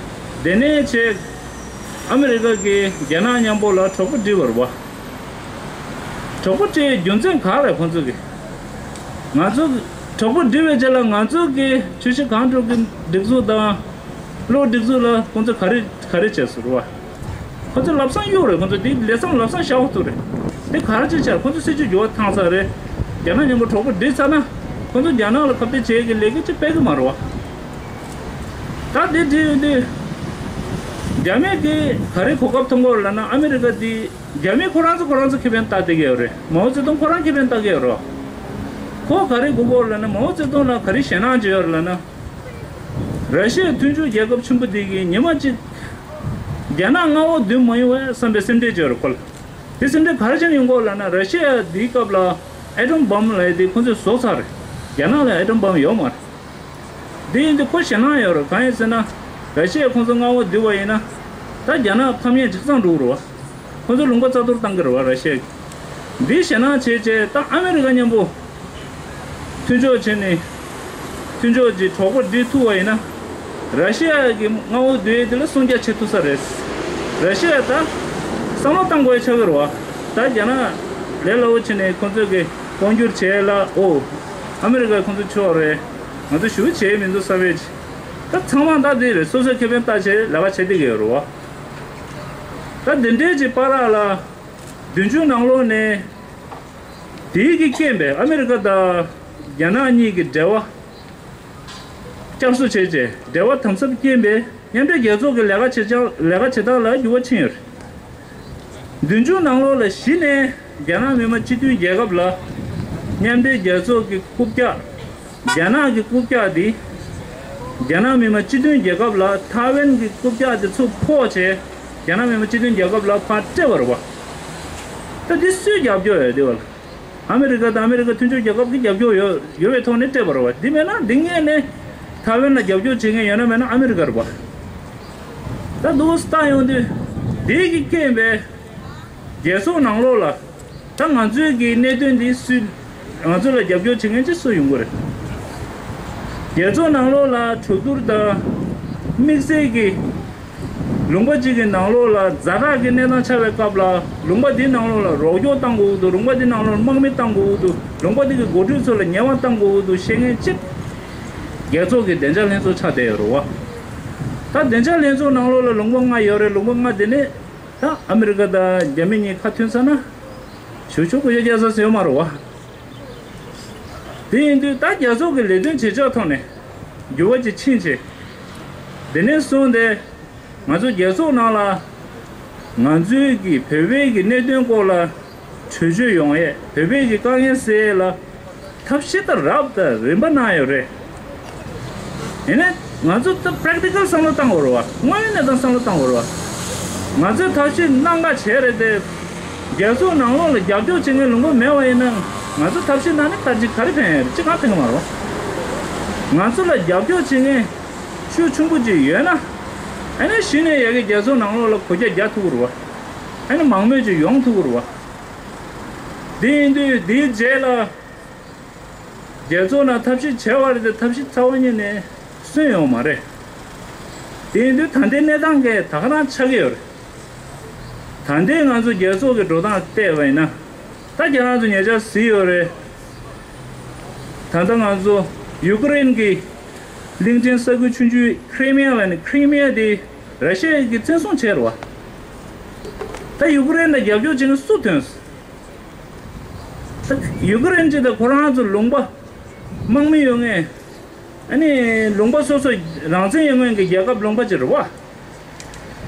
དེ་ནས་བྱས། ཨ་མི་རི་ཀ་གིས་རྒྱ་ནག་མཉམ་པོ་ལ་གྲོགས་པོ་སྒྲིག་པ་རེད་བ། གྲོགས་པོ་སྒྲིག་རྒྱུ་མཚན་ག་རེ་ཁོང་ཚོ་གིས། ང་ཚོ་གྲོགས་པོ་སྒྲིག་པའི་རྗེས་ལ་ང་ཚོ་གི་ཆུ་བཞི་སྒང་དྲུག་གི་སྒྲིག་འཛུགས་དང་། གློག་སྒྲིག་འཛུགས་ལ་ཁོང་ཚོ་ག་རེ་ག་རེ་བྱས་སོང་རེད་བ། ཁོ་ཚོ་ལབ་སང་གཡུག་རེད། ཁོ་ཚོ་དེ་ལས་སང་ལབ་སང་བཞག་འོ་ཐུག་རེད། དེ་ག་རེ་ཅིག་བྱས་ཁོ་ཚོ་སྲིད་ཇུས་འགྱུར་བ་བཏང་ཚར་རེད། རྒྱ་ནག་མཉམ་པོ་གྲོགས་པོ་སྒྲིག་ཚར་ན། ཁོ་ཚོ་རྒྱ་ནག་ལ་ཁ་གཏད་བྱེད་ཀྱི་ལས་འགུལ་ཅིག་སྤེལ་གི་མ་རེད་བ། ད་དེ་བྲིས་ཡོང་དུས། རྒྱ་མི་གིས་ག་རེ་གོ་སྐབས་མཐོང་གི་ཡོད་རེད་ལབ་ན། ཨ་མི་རི་ཀ་འདི་རྒྱ་མི་ཁོ་རང་ཚོ་ཁོ་རང་ཚོ་ཁེ་ཕན་ལྟ་བསྡད་ཀྱི་ཡོད་རེད། མའོ་ཙེ་ཏུང་ཁོ་རང་ཁེ་ཕན་ལྟ་གི་ཡོད་རེད། ཁོ་ག་རེ་དགོས་ཀྱི་ཡོད་རེད་ལབ་ན། མའོ་ཙེ་ཏུང་ལ་ག་རེ་ཞེད་སྣང་བྱེད་ཡོད་རེད་ལབ་ན། ར་ཤི་ཡའི་མཐུན་ཕྱོགས་རྒྱལ་ཁབ་ཆེན་པོ་འདི་གིས་ཉི་མ་གཅིག་རྒྱ་ནག་མངའ་འོག་བསྡུ་མ་ཡོང་བས་བསམ་པའི་སེམས་ཁྲལ་བྱེད་ཡོད་རེད་ཁོ་ལ། དེ་སེམས་ཁྲལ་ག་རེ་བྱས་ནས་ཡོང་གི་ཡོད་ལབ་ན། ར་ཤི་ཡ་འདིའི་སྐབས་ལ་ཨེ་ཊོམ་བྷོམ་ལབ་ཡ་དེ་ཁོ་ཚོས་བཟོས་ཚར་རེད། རྒྱ་ནག་ལ་ཨེ་ཊོམ་བྷོམ་ཡོད་མ་རེད། དེ་ཡིན་དུས་ཁོ་ཞེད་སྣང་ཡོད་རེད། གང་ཡིན་ཟེར་ན། ར་ཤི་ཡས་ཁོང་ཚོ་མངའ་འོག་བསྡུས་པ་ཡིན་ན། ད་རྒྱ་ནག་ཕམ་ཡས་ཆ་ཚང་འགྲོ་གི་རེད་བ། ཁོང་ཚོ་ལུང་པ་རྩ་གཏོར་བཏང་གི་རེད་བ། ར་ཤི་ཡ་གིས། འདི་ཞེད་སྣང་བྱས་བྱས་ད་ཨ་མི་རི་ཀ་མཉམ་པོ་མཐུན་ཕྱོགས་བྱས་ནས། མཐུན་ཕྱོགས་ཀྱི་གྲོགས་པོ་སྒྲིག་ཐུབ་པ་ཡིན་ན། ར་ཤི་ཡ་གི་མངའ་འོག་བསྡུ་ཡས་དེ་ལ་སྲུང་སྐྱོབ་བྱེད་ཐུབ་ས་རེད། ར་ཤི་ཡ་ད་བསམ་བློ་བཏང་དགོས་ཡ་ཆགས་ཀྱི་རེད་བ། ད་རྒྱ་ནག་ལས་སླ་བོ་བྱས་ནས་ཁོང་ཚོ་གི་དཔལ་འབྱོར་བྱས་ལ། ཨོ། ཨ་མི་རི་ཀ་ཁོང་ཚོ་ཆོག་རེད། ང་ཚོ་ཞུ་བྱས་མི་འདུག་བསམ་པའི། ད་ཚང་མ་ད་དེ་རེད། སོ་སོའི་ཁེ་ཕན་ལྟ་བྱས་ལས་ཀ་བྱེད་བསྡད་ཀྱི་ཡོད་རེད་བ། ད་འདི་འདྲའི་གི་བར་ལ་བདུན་ཅུ་ནང་ལོགས་ནས་དེའི་གི་རྐྱེན་པས་ཨ་མི་རི་ཀ་དང་རྒྱ་ནག་གཉིས་ཀྱི་འབྲེལ་བ་བསྐྱར་གསོ་བྱས་རྗེས་འབྲེལ་བ་དམ་ཟབ་རྐྱེན་པས་མཉམ་འབྲེལ་རྒྱལ་ཚོགས་ཀྱི་ལས་ཀ་བྱེད་སྟངས་ལས་ཀ་བྱེད་སྟངས་ལ་འགྱུར་བ་ཕྱིན་ཡོད་རེད། བདུན་ཅུ་ནང་ལོགས་ལ་གཞི་ནས་རྒྱ་ནག་མི་དམངས་སྤྱི་མཐུན་རྒྱལ་ཁབ་ལ་མཉམ་འབྲེལ་རྒྱལ་ཚོགས་ཀྱི་རྐུབ་བཀྱག་རྒྱ་ནག་གི་རྐུབ་བཀྱག་འདི་རྒྱ་ནག་མི་དམངས་སྤྱི་མཐུན་རྒྱལ་ཁབ་ལ་ཐའེ་ཝན་གྱི་རྐུབ་བཀྱག་དེ་ཚུར་ཕོག་བྱས་རྒྱ་ནག་མི་དམངས་སྤྱི་མཐུན་རྒྱལ་ཁབ་ལ་ཕར་སྤྲད་པ་རེད་བ། ད་འདི་སུས་རྒྱབ་སྐྱོར་ཡོད་དེ་བ་ལ། ཨ་མི་རི་ཀ་དང་ཨ་མི་རི་ཀ་མཐུན་ཕྱོགས་རྒྱལ་ཁབ་ཀྱིས་རྒྱབ་སྐྱོར་ཡོད་ཡོད་པའི་ཐོག་ནས་སྤྲད་པ་རེད་བ། འདི་མེད་ན་འདི་སྔོན་ནས་ཐའེ་ཝན་ལ་རྒྱབ་སྐྱོར་བྱེད་མཁན་ཡོད་ན་མེད་ན་ཨ་མི་རི་ཀ་རེད་བ། ད་འདུག་སེ་བལྟ་ཡོང་དུས་འདི་གི་རྐྱེན་པས་རྒྱལ་ཚོགས་ནང་ལོགས་ལ། ད་ང་ཚོའི་གི་གནད་དོན་འདི་སུས་ང་ཚོ་ལ་རྒྱབ་སྐྱོར་བྱེད་མཁན་ཅིག་སུ་ཡོང་གི་རེད། རྒྱལ་ཚོགས་ནང་ལོགས་ལ་གྲོས་བསྡུར་དང་དམིགས་བསལ་གྱི་ལུང་པ་གཅིག་གི་ནང་ལོགས་ལ་ཛ་དྲག་གི་གནས་སྟངས་ཆགས་པའི་སྐབས་ལ་ལུང་པ་འདིའི་ནང་ལོགས་ལ་རོགས་སྐྱོར་བཏང་དགོས་ཀྱི་འདུག་ལུང་པ་འདིའི་ནང་ལོགས་ལ་དམག་མི་བཏང་དགོས་ཀྱི་འདུག་ལུང་པ་འདི་གི་འགོ་ཁྲིད་ཚོ་ལ་ཉེས་པ་བཏང་དགོས་ཀྱི་འདུག་བཤད་མཁན་གཅིག་རྒྱལ་ཚོགས་ཀྱི་བདེ་འཇགས་ལྷན་ཚོགས་ཆགས་བསྡད་ཡོད་རེད་བ། ད་བདེ་འཇགས་ལྷན་ཚོགས་ནང་ལོགས་ལ་ལུང་པ་ལྔ་ཡོད་རེད། ལུང་པ་ལྔ་དེ་ནས་ད་ཨ་མི་རི་ཀ་དང་རྒྱ་མི་གཉིས་ཁ་མཐུན་ཚར་ན་ཞུ་ཆོག་གི་ཡོད་རྒྱལ་ས་ཟེར་ཡོད་མ་རེད་བ། དེ་ཡིན་དུས་ད་རྒྱལ་ཚོགས་ཀྱི་ལས་དོན་བྱེད་ཕྱོགས་ཐོག་ནས་འགྱུར་བ་ཅིག་ཕྱིན་ཆེ། དེ་ནས་བཟུང་སྟེ་ང་ཚོ་རྒྱལ་ཚོགས་ནང་ལ་ང་ཚོའི་གི་བོད་པའི་གི་གནད་དོན་སྐོར་ལ་གྲོས་ཆོད་ཡོང་ཡས། བོད་པའི་གི་དཀའ་ངལ་སེལ་ཡས་ལ་ཐབས་ཤེས་ད་རབ་དང་རིམ་པ་གནང་ཡོད་རེད། ཡིན་ནའི་ང་ཚོ་ད་པེ་རེག་ཊི་ཀལ་བསམ་བློ་བཏང་དགོས་རེད་བ། དངོས་ཡོད་གནས་སྟངས་བསམ་བློ་བཏང་དགོས་རེད་བ། ང་ཚོས་ཐབས་ཤེས་གནང་ག་བྱས་རེད་དེ། རྒྱལ་ཚོགས་ནང་ལོགས་ལ་རྒྱབ་སྐྱོར་བྱེད་མཁན་ལུང་པ་མེད་པ་ཡིན་ན་ང་ཚོ་ཐབས་ཤེས་གནང་ནས་ག་ཅིག་ག་རེ་ཕན་ཡོད་རེད། ཅི་གང་ཕན་གི་མ་རེད་བ། ང་ཚོ་ལ་རྒྱབ་སྐྱོར་བྱེད་མཁན་ཤུགས་ཆེན་པོ་ཅིག་ཡོད་ན། ཨ་ནི་གཞི་ནས་ཡ་གི་རྒྱལ་ཚོགས་ནང་ལོགས་ལ་གོ་རྒྱ་རྒྱག་ཐུབ་ཀྱི་རེད་བ། ཨ་ནི་མང་མོས་ཅིག་ཡོང་ཐུབ་ཀྱི་རེད་བ། དེ་ཡིན་དུས་དེའི་རྗེས་ལ། རྒྱལ་ཚོགས་ནང་ཐབས་ཤེས་བྱས་པ་རེད་དེ་ཐབས་ཤེས་རྩ་བ་ཉིད་ནས་སོན་ཡོད་མ་རེད། དེ་ཡིན་དུས་ད་ལྟའི་གནས་སྟངས་ཀྱི་ད་ག་རང་ཆགས་ཀྱི་ཡོད་རེད། ད་ལྟའི་ང་ཚོ་རྒྱལ་ཚོགས་ཀྱི་འགྲོ་སྟངས་བལྟས་པ་ཡིན་ན། ད་ཁྱེད་རང་ཚོ་ཉེ་ཆར་གཟིགས་ཡོད་རེད། ད་ལྟ་ང་ཚོ་ཡུ་ཀེ་རེན་གྱི་གླིང་ཕྲན་ས་ཁུལ་ཆུང་ཆུང་ཁི་རི་མི་ཡ་ལ་ནི་ཁི་རི་མི་ཡ་དེ་ར་ཤི་ཡ་གིས་བཙན་བཟུང་བྱས་རེད་བ། ད་ཡུ་ཀེ་རེན་ལ་རྒྱབ་སྐྱོར་བྱེད་མཁན་སུ་ཐོན། ཡུ་ཀེ་རེན་གྱི་དང་ཁོ་རང་ཚོ་ལུང་པ་དམག་མི་ཡོད་མཁན། ཨ་ནི་ལུང་པ་སོ་སོ་རང་བཙན་ཡོད་མཁན་གྱི་རྒྱལ་ཁབ་ལུང་པ་ཅིག་རེད་བ།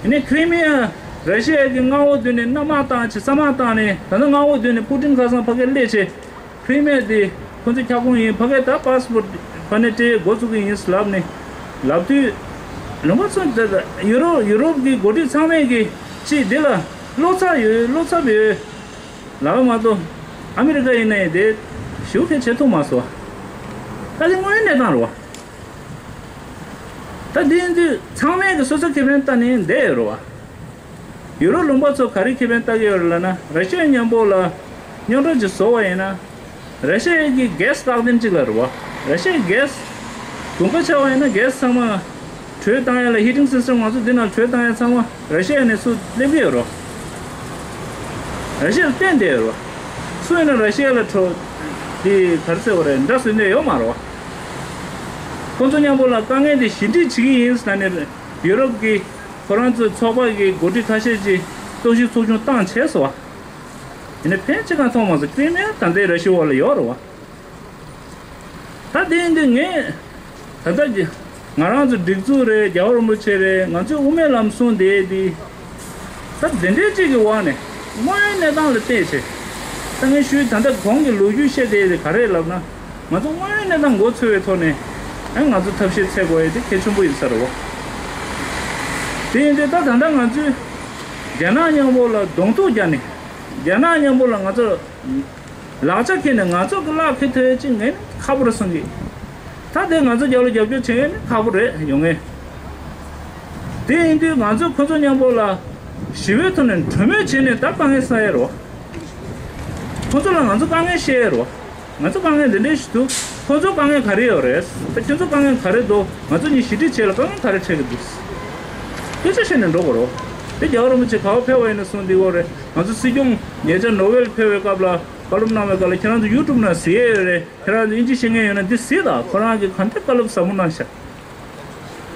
ཨ་ནི་ཁི་རི་མི་ཡ་ར་ཤི་ཡ་གི་མངའ་འོག་བསྡུས་ནས་གནམ་དམག་བཏང་བྱས་ས་དམག་བཏང་ནས་ད་ལྟ་མངའ་འོག་བསྡུས་ནས་པུ་ཏིན་ཁ་སང་ཕ་གིར་སླེབས་བྱས་ཁི་རི་མི་ཡ་དེ་ཁོ་ཚོའི་ཁྱབ་ཁོངས་ཡིན། ཕ་གིར་ད་པ་སི་པོར་ཕ་ནས་སྤྲད་འགོ་བཙུགས་ཀྱི་ཡིན་ལབ་ནས་ལབ་དུས་ལུང་པ་ཚོ་ད་ཡུ་རོབ་ཡུ་རོབ་ཀྱི་འགོ་ཁྲིད་ཚང་མས་ཀྱི་ཅིག་འདི་ལ་བློ་འཚབ་ཡོད། བློ་འཚབ་ཡོད། ལབ་པ་མ་གཏོགས་ཨ་མི་རི་ཀ་ཡིན་ན་ཡང་དེ་ཞུ་མཁན་བྱེད་ཐུབ་མ་སོང་། ད་དེ་དངོས་ཡོད་གནས་སྟངས་རེད་བ། ད་དེ་ཡིན་དུས་ཚང་མས་ཀྱི་སོ་སོ་ཁེ་ཕན་ལྟ་ནས་བསྡད་ཡོད་རེད་བ། ཡུ་རོབ་ལུང་པ་ཚོ་ག་རེ་ཁེ་ཕན་ལྟ་གི་ཡོད་རེད་ལབ་ན་ར་ཤི་ཡ་མཉམ་པོ་ལ་རྙོག་དྲ་ཅིག་བཟོ་བ་ཡིན་ན། ར་ཤི་ཡ་གི་གྷེ་སི་བཀག་དམ་ཅིག་ལ་རེད་བ། ར་ཤི་ཡའི་གྷེ་སི་དགུན་ཁ་ཆགས་པ་ཡིན་ན་གྷེ་སི་ཚང་མ་དྲོད་བཏང་ཡ་ལ་ཧི་ཊིང་སིས་ཊམ་ང་ཚོ་འདི་ནང་དྲོད་བཏང་ཡ་ཚང་མ་ར་ཤི་ཡ་ནས་ཚུར་སླེབས་ཀྱི་ཡོད་རེད། ར་ཤི་ཡ་ལ་བརྟེན་བསྡད་ཡོད་རེད། སུ་ཡིན་ན་ར་ཤི་ཡ་ལ་དྲོད་འདི་ག་རེ་ཟེར་བ་རེད། འདྲ་བཟོས་ནས་ཡོད་མ་རེད་བ། ཁོ་ཚོ་མཉམ་པོ་ལ་དཀའ་ངལ་འདི་ཞི་འགྲིག་བྱེད་ཀྱི་ཡིན་ཟེར་ནས་ཡུ་རོབ་ཀྱི་ཁོ་རང་ཚོའི་ཚོགས་པ་གི་འགོ་ཁྲིད་ཁ་ཤས་ཀྱིས་རྟོག་ཞིབ་ཚོགས་ཆུང་བཏང་བྱས་སོང་བ། ཡིན་ནའི་ཕན་ཅི་གང་ཐོགས་མ་སོང་། ཀི་རི་མི་ཡ་ད་ལྟའི་ར་ཤི་ཡའི་འོག་ལ་ཡོད་རེད་བ། ད་དེ་ཡིན་དུས་ངས་ད་ལྟ་ཀྱི་ང་རང་ཚོ་སྒྲིག་འཛུགས་རེད། རྒྱལ་བ་རིན་པོ་ཆེ་རེད། ང་ཚོའི་དབུ་མའི་ལམ་གསུང་བསྡད་དེ་ད་དེ་འདྲའི་ཅིག་གི་འོག་ནས་དངོས་ཡོད་གནས་སྟངས་ལ་བལྟས་བྱས། ད་ངས་ཞུས་ད་ལྟ་གོང་གི་ལོ་རྒྱུས་བཤད་བསྡད་དེ་ག་རེ་ལབ་ན། ང་ཚོ་དངོས་ཡོད་གནས་སྟངས་མགོ་ཚོས་པའི་ཐོག་ནས་ཨ་ང་ཚོ་ཐབས་ཤེས་འཚོལ་དགོས་ཡ་དེ་གལ་ཆེན་པོ་ཡིན་ས་རེད་བ། དེ་ཡིན་དུས་ད་ད་ལྟ་ང་ཚོས་རྒྱ་ནག་མཉམ་པོ་ལ་གདོང་ཐུག་བརྒྱབ་ནས་རྒྱ་ནག་མཉམ་པོ་ལ་ང་ཚོ་ལག་ཆ་འཁྱེར་ནས་ང་ཚོ་གི་ལག་འཁྱེར་ཐུབ་ཡ་ཅིག་ངས་ནི་ཁག་པོ་རེད་བསམ་གི། ད་དེ་ང་ཚོ་རྒྱབ་ལ་རྒྱབ་སྐྱོར་བྱེད་མཁན་ནི་ཁག་པོ་རེད་ཡོང་ངེས། དེ་ཡིན་དུས་ང་ཚོ་ཁོ་ཚོ་མཉམ་པོ་ལ་ཞི་བའི་ཐོག་ནས་གྲོས་མོལ་བྱས་ནས་ད་དཀའ་ངལ་སེལ་ཡ་རེད་བ། ཁོ་ཚོ་ལ་ང་ཚོ་དཀའ་ངལ་བཤད་ཡ་རེད་བ། ང་ཚོ་དཀའ་ངལ་འདི་འདྲའི་ཞིག་འདུག་ཁོ་ཚོ་དཀའ་ངལ་ག་རེ་ཡོད་རེད། ད་ཁྱོད་ཚོ་དཀའ་ངལ་ག་རེ་འདུག་ང་ཚོ་གཉིས་ཞི་འགྲིག་བྱེད་ལ་དཀའ་ངལ་ག་རེ་འཕྲད་ཀྱི་འདུག་སྐད་ཆ་བཤད་ནས་འགྲོ་དགོས་རེད་བ། དེ་རྒྱལ་བ་རིན་པོ་ཆེ་ག་པར་ཕེབས་པ་ཡིན་ན་གསུངས་འདི་གོ་རེད། ང་ཚོ་སྲིད་སྐྱོང་ཉེ་ཆར་ནོ་བེལ་ཕེབས་པའི་སྐབས་ལ་བཀའ་སློབ་གནང་བའི་སྐབས་ལ་ཁྱེད་རང་ཚོ་ཡུ་ཊུབ་ནང་གཟིགས་ཡས་ཡོད་རེད། ཁྱེད་རང་ཚོ་དབྱིན་ཇི་ཤེས་མཁན་ཡོད་ན་འདི་གཟིགས་དང་། ཁོ་རང་གིས་ག་འདྲ་བཀའ་སློབ་ཟབ་མོ་གནང་ཤག་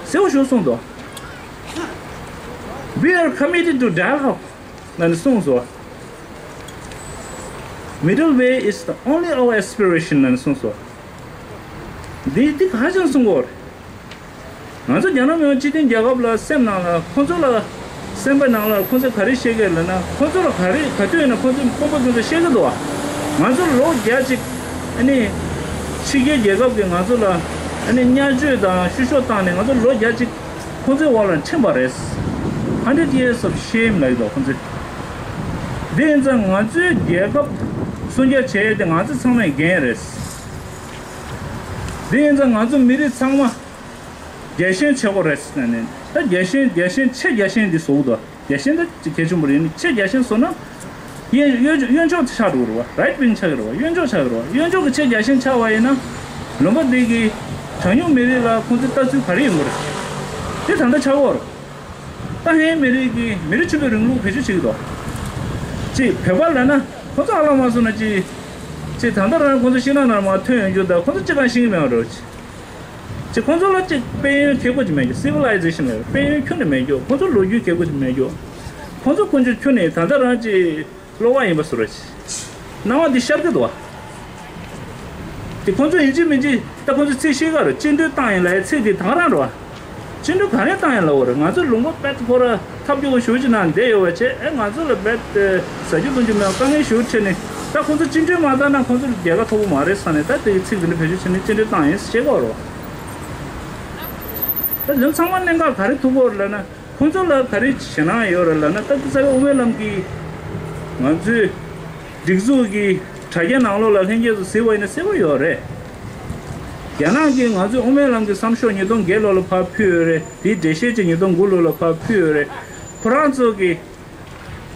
གསལ་པོ་ཞིག་གསུངས་འདུག We are committed to dialogue. ལབ་ནས་གསུངས་སོ། Middle way is the only our aspiration. ལབ་ནས་གསུངས་སོ། འདི་འདི་ག་ཅང་གསུང་གི་ཡོད་རེད། ང་ཚོ་རྒྱ་ནག་མི་དམངས་སྤྱི་མཐུན་རྒྱལ་ཁབ་ལ་སེམས་ནང་ལ་ཁོང་ཚོ་ལ་སེམས་པ་ནང་ལ་ཁོང་ཚོས་ག་རེ་བཤད་ཀྱི་ཡོད་ལབ་ན། ཁོང་ཚོ་ལ་ག་རེ་ག་དུས་ཡིན་ན་ཁོང་ཚོས་དཔོན་པོ་ཚོ་ཚོས་བཤད་ཀྱི་འདུག་བ། ང་ཚོ་ལོ་བརྒྱ་ཅིག་ཨ་ནི་ཕྱི་རྒྱལ་རྒྱལ་ཁབ་ཀྱིས་ང་ཚོ་ལ་ཨ་ནི་བརྙས་བཅོས་དང་བཤུ་གཞོག་བཏང་ནས་ང་ཚོ་ལོ་བརྒྱ་ཅིག་ཁོང་ཚོའི་འོག་ལ་ཁྲིམས་པ་རེད། Hundred years of shame ལབ་ཀྱི་འདུག་ཁོང་ཚོས། འདི་ཡིན་ཙང་ང་ཚོའི་རྒྱལ་ཁབ་སྲུང་སྐྱོབ་བྱེད་ཡས་དེ་ང་ཚོ་ཚང་མའི་འགན་རེད། འདི་ཡིན་ཙང་ང་ཚོ་མི་རིགས་ཚང་མ་རྒྱལ་ཞེན་བྱེད་དགོས་རེད་ཟེར་ནས། ད་རྒྱལ་ཞེན་རྒྱལ་ཞེན་ཆེས་རྒྱལ་ཞེན་འདི་བཟོ་གི་འདུག་རྒྱལ་ཞེན་ད་ཅིག་གལ་ཆེན་པོ་རེད། ཆེས་རྒྱལ་ཞེན་བཟོ་ན་གཡོན་གཡོན་གཡོན་ཕྱོགས་ཆགས་འགྲོ་གི་རེད་བ། Right wing ཆགས་ཀྱི་རེད་བ། གཡོན་ཕྱོགས་ཆགས་ཀྱི་རེད་བ། གཡོན་ཕྱོགས་ཀྱི་ཆེས་རྒྱལ་ཞེན་ཆགས་པ་ཡིན་ན་ལུང་པ་འདི་གི་གྲངས་ཉུང་མི་རིགས་ལ་ཁོང་ཚོའི་ལྟ་ཚུལ་ག་རེ་ཡོང་གི་རེད། དེ་ད་ལྟ་ཆགས་ཀྱི་ཡོད་རེད། ད་ཧན་མི་རིགས་ཀྱིས་མི་རིགས་ཆེན་པོའི་རིང་ལུགས་བེད་སྤྱོད་བྱེད་ཀྱི་འདུག་ཅེས་བོད་པ་ལབ་ན་ཁོང་ཚོ་ཧ་ལམ་མ་སོང་ན་ཅི། ཅེས་ད་ལྟ་རང་ཁོང་ཚོ་ཤིང་ནགས་ནང་མར་ཐོན་ཡོང་རྒྱུ་དང་ཁོང་ཚོ་ཅི་གང་ཤེས་ཀྱི་མེད་པ་འགྲོ་ཅི། ཅེས་ཁོང་ཚོ་ལ་ཅི་དཔལ་ཡོན་ཁེ་པོ་ཅིག་མེད་རྒྱུ། Civilization ལ་དཔལ་ཡོན་ཁྱོན་ནས་མེད་རྒྱུ། ཁོང་ཚོ་ལོ་རྒྱུས་ཁེ་པོ་ཅིག་མེད་རྒྱུ། ཁོང་ཚོ་ཀུན་སྤྱོད་ཁྱོན་ནས་ད་ལྟ་རང་ཅི། བློ་ཁོག་ཡིན་པ་བཟོ་ར་ཅི། སྣང་བ་འདི་ཤར་གི་འདུག་བ། དེ་ཁོང་ཚོ་ཡིན་གཅིག་མིན་གཅིག་ད་ཁོང་ཚོ་ཚིག་ཤེས་ག་རེ་བཅིངས་འགྲོལ་བཏང་ཡིན་ལབ་ཡ་ཚིག་དེ་དང་རང་རེད་བ། བཅིངས་འགྲོལ་ག་རེ་བཏང་ཡིན་ལབ་བ་རེད། ང་ཚོ་ལུང་པ་དཔེ་ཁོ་ར་ཐབས་སྐྱོ་བོ་ཞེ་པོ་ཅིག་ནང་བསྡད་ཡོད་པ་བྱས། ཨེ་ང་ཚོ་ལ་རྦད་དེ་ཟ་རྒྱུ་འཐུང་རྒྱུ་མེད་པ་དཀའ་ངལ་ཞེ་པོ་འཕྲད་ནས། ད་ཁོང་ཚོ་བཅིངས་འགྲོལ་མ་བཏང་ན་ཁོང་ཚོ་ལ་རྒྱལ་ཁ་ཐོབ་པ་མ་རེད་ཟེར་ནས། ད་དེ་གི་ཚིག་དེ་འདྲ་བེད་སྤྱོད་བྱས་ནས་བཅིངས་འགྲོལ་བཏང་ཡིན་ཟེར་བཤད་གི་ཡོད་རེད་བ། ད་དེ་ཚང་མ་གནད་འགག་ག་རེ་ཐུག་གི་ཡོད་རེད་ལབ་ན། ཁོང་ཚོ་ལ་ག་རེ་ཞེད་སྣང་ཡོད་རེད་ལབ་ན། ད་ལྟ་རྩ་བའི་དབུ་མའི་ལམ་གྱི་ང་ཚོའི་སྒྲིག་འཛུགས་ཀྱི་དྲ་རྒྱའི་ནང་ལོགས་ལ་ལྷན་རྒྱས་ཚོ་གཟིགས་པ་ཡིན་ན་གསལ་པོ་ཡོད་རེད། རྒྱ་ནག་གིས་ང་ཚོའི་དབུ་མའི་ལམ་གྱི་བསམ་ཤོག་ཉིས་སྟོང་བརྒྱད་ལོ་ལ་ཕར་ཕུལ་ཡོད་རེད། དེའི་འགྲེལ་བཤད་ཅིག་ཉིས་སྟོང་དགུ་ལོ་ལ་ཕར་ཕུལ་ཡོད་རེད། ཁོ་རང་ཚོ་གི་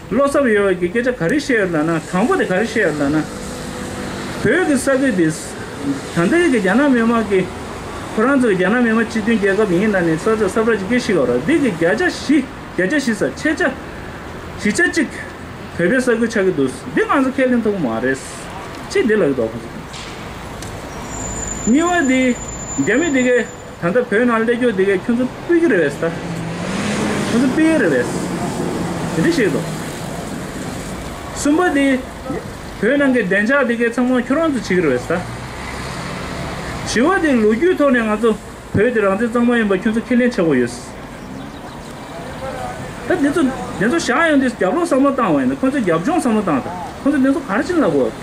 བློ་འཚབ་ཡོད་པའི་སྐད་ཆ་ག་རེ་བཤད་ཡོད་ལབ་ན། དང་པོ་དེ་ག་རེ་བཤད་ཡོད་ལབ་ན། བོད་ཀྱི་ས་ཁུལ་དེ་ད་ལྟའི་གི་རྒྱ་ནག་མི་དམངས་ཀྱིས་ཁོ་རང་ཚོ་རྒྱ་ནག་མི་དམངས་སྤྱི་མཐུན་རྒྱལ་ཁབ་ཡིན་ལབ་ནས་ས་ཆ་ས་བཀྲ་ཅིག་སྐད་ཤིག་ཡོད་རེད། འདི་གི་བརྒྱ་ཆ་བཞི། བརྒྱ་ཆ་བཞི་ས་ཕྱེད་ཆ་བཞི་ཆ་གཅིག་བོད་པའི་ས་ཁུལ་ཆགས་ཀྱི་འདུག་འདི་ང་ཚོ་ཁས་ལེན་ཐུབ་ཀྱི་མ་རེད། གཅིག་འདི་ལབ་ཀྱི་འདུག་ཁོ་ཚོ། གཉིས་པ་འདི་རྒྱ་མི་འདི་གས། ད་ལྟ་བོད་ནང་སླེབས་རྒྱུ་འདི་གས་ཁྱོད་ཚོ་སྤུད་ཀྱི་རེད་པས་ད། ཁྱོད་ཚོ་སྤུད་ཀྱི་རེད་པས། དེ་འདྲ་བཤད་འདུག་གསུམ་པ་འདི། བོད་ནང་གི་བདེ་འཇགས་འདི་གས་ཚང་མ་ཁྱོད་རང་ཚོ་བྱེད་ཀྱི་རེད་པས་ད། བཞི་པ་འདི་ལོ་རྒྱུས་ཐོག་ནས་ང་ཚོ་བོད་འདི་རང་བཙན་གཙང་མ་ཡིན་པ་ཁྱོད་ཚོ་ཁས་ལེན་བྱེད་དགོས་ཡོད། ད་འདི་ཚོ་འདི་ཚོ་བཞག་ཡོང་དུས་རྒྱབ་ལོག་བསམ་བློ་བཏང་བ་ཡིན་ན། ཁོང་ཚོས་རྒྱབ་ལྗོངས་བསམ་བློ་བཏང་ད། ཁོང་ཚོས་འདི་ཚོ་ག་རེ་བྱེད་ལབ་དགོས།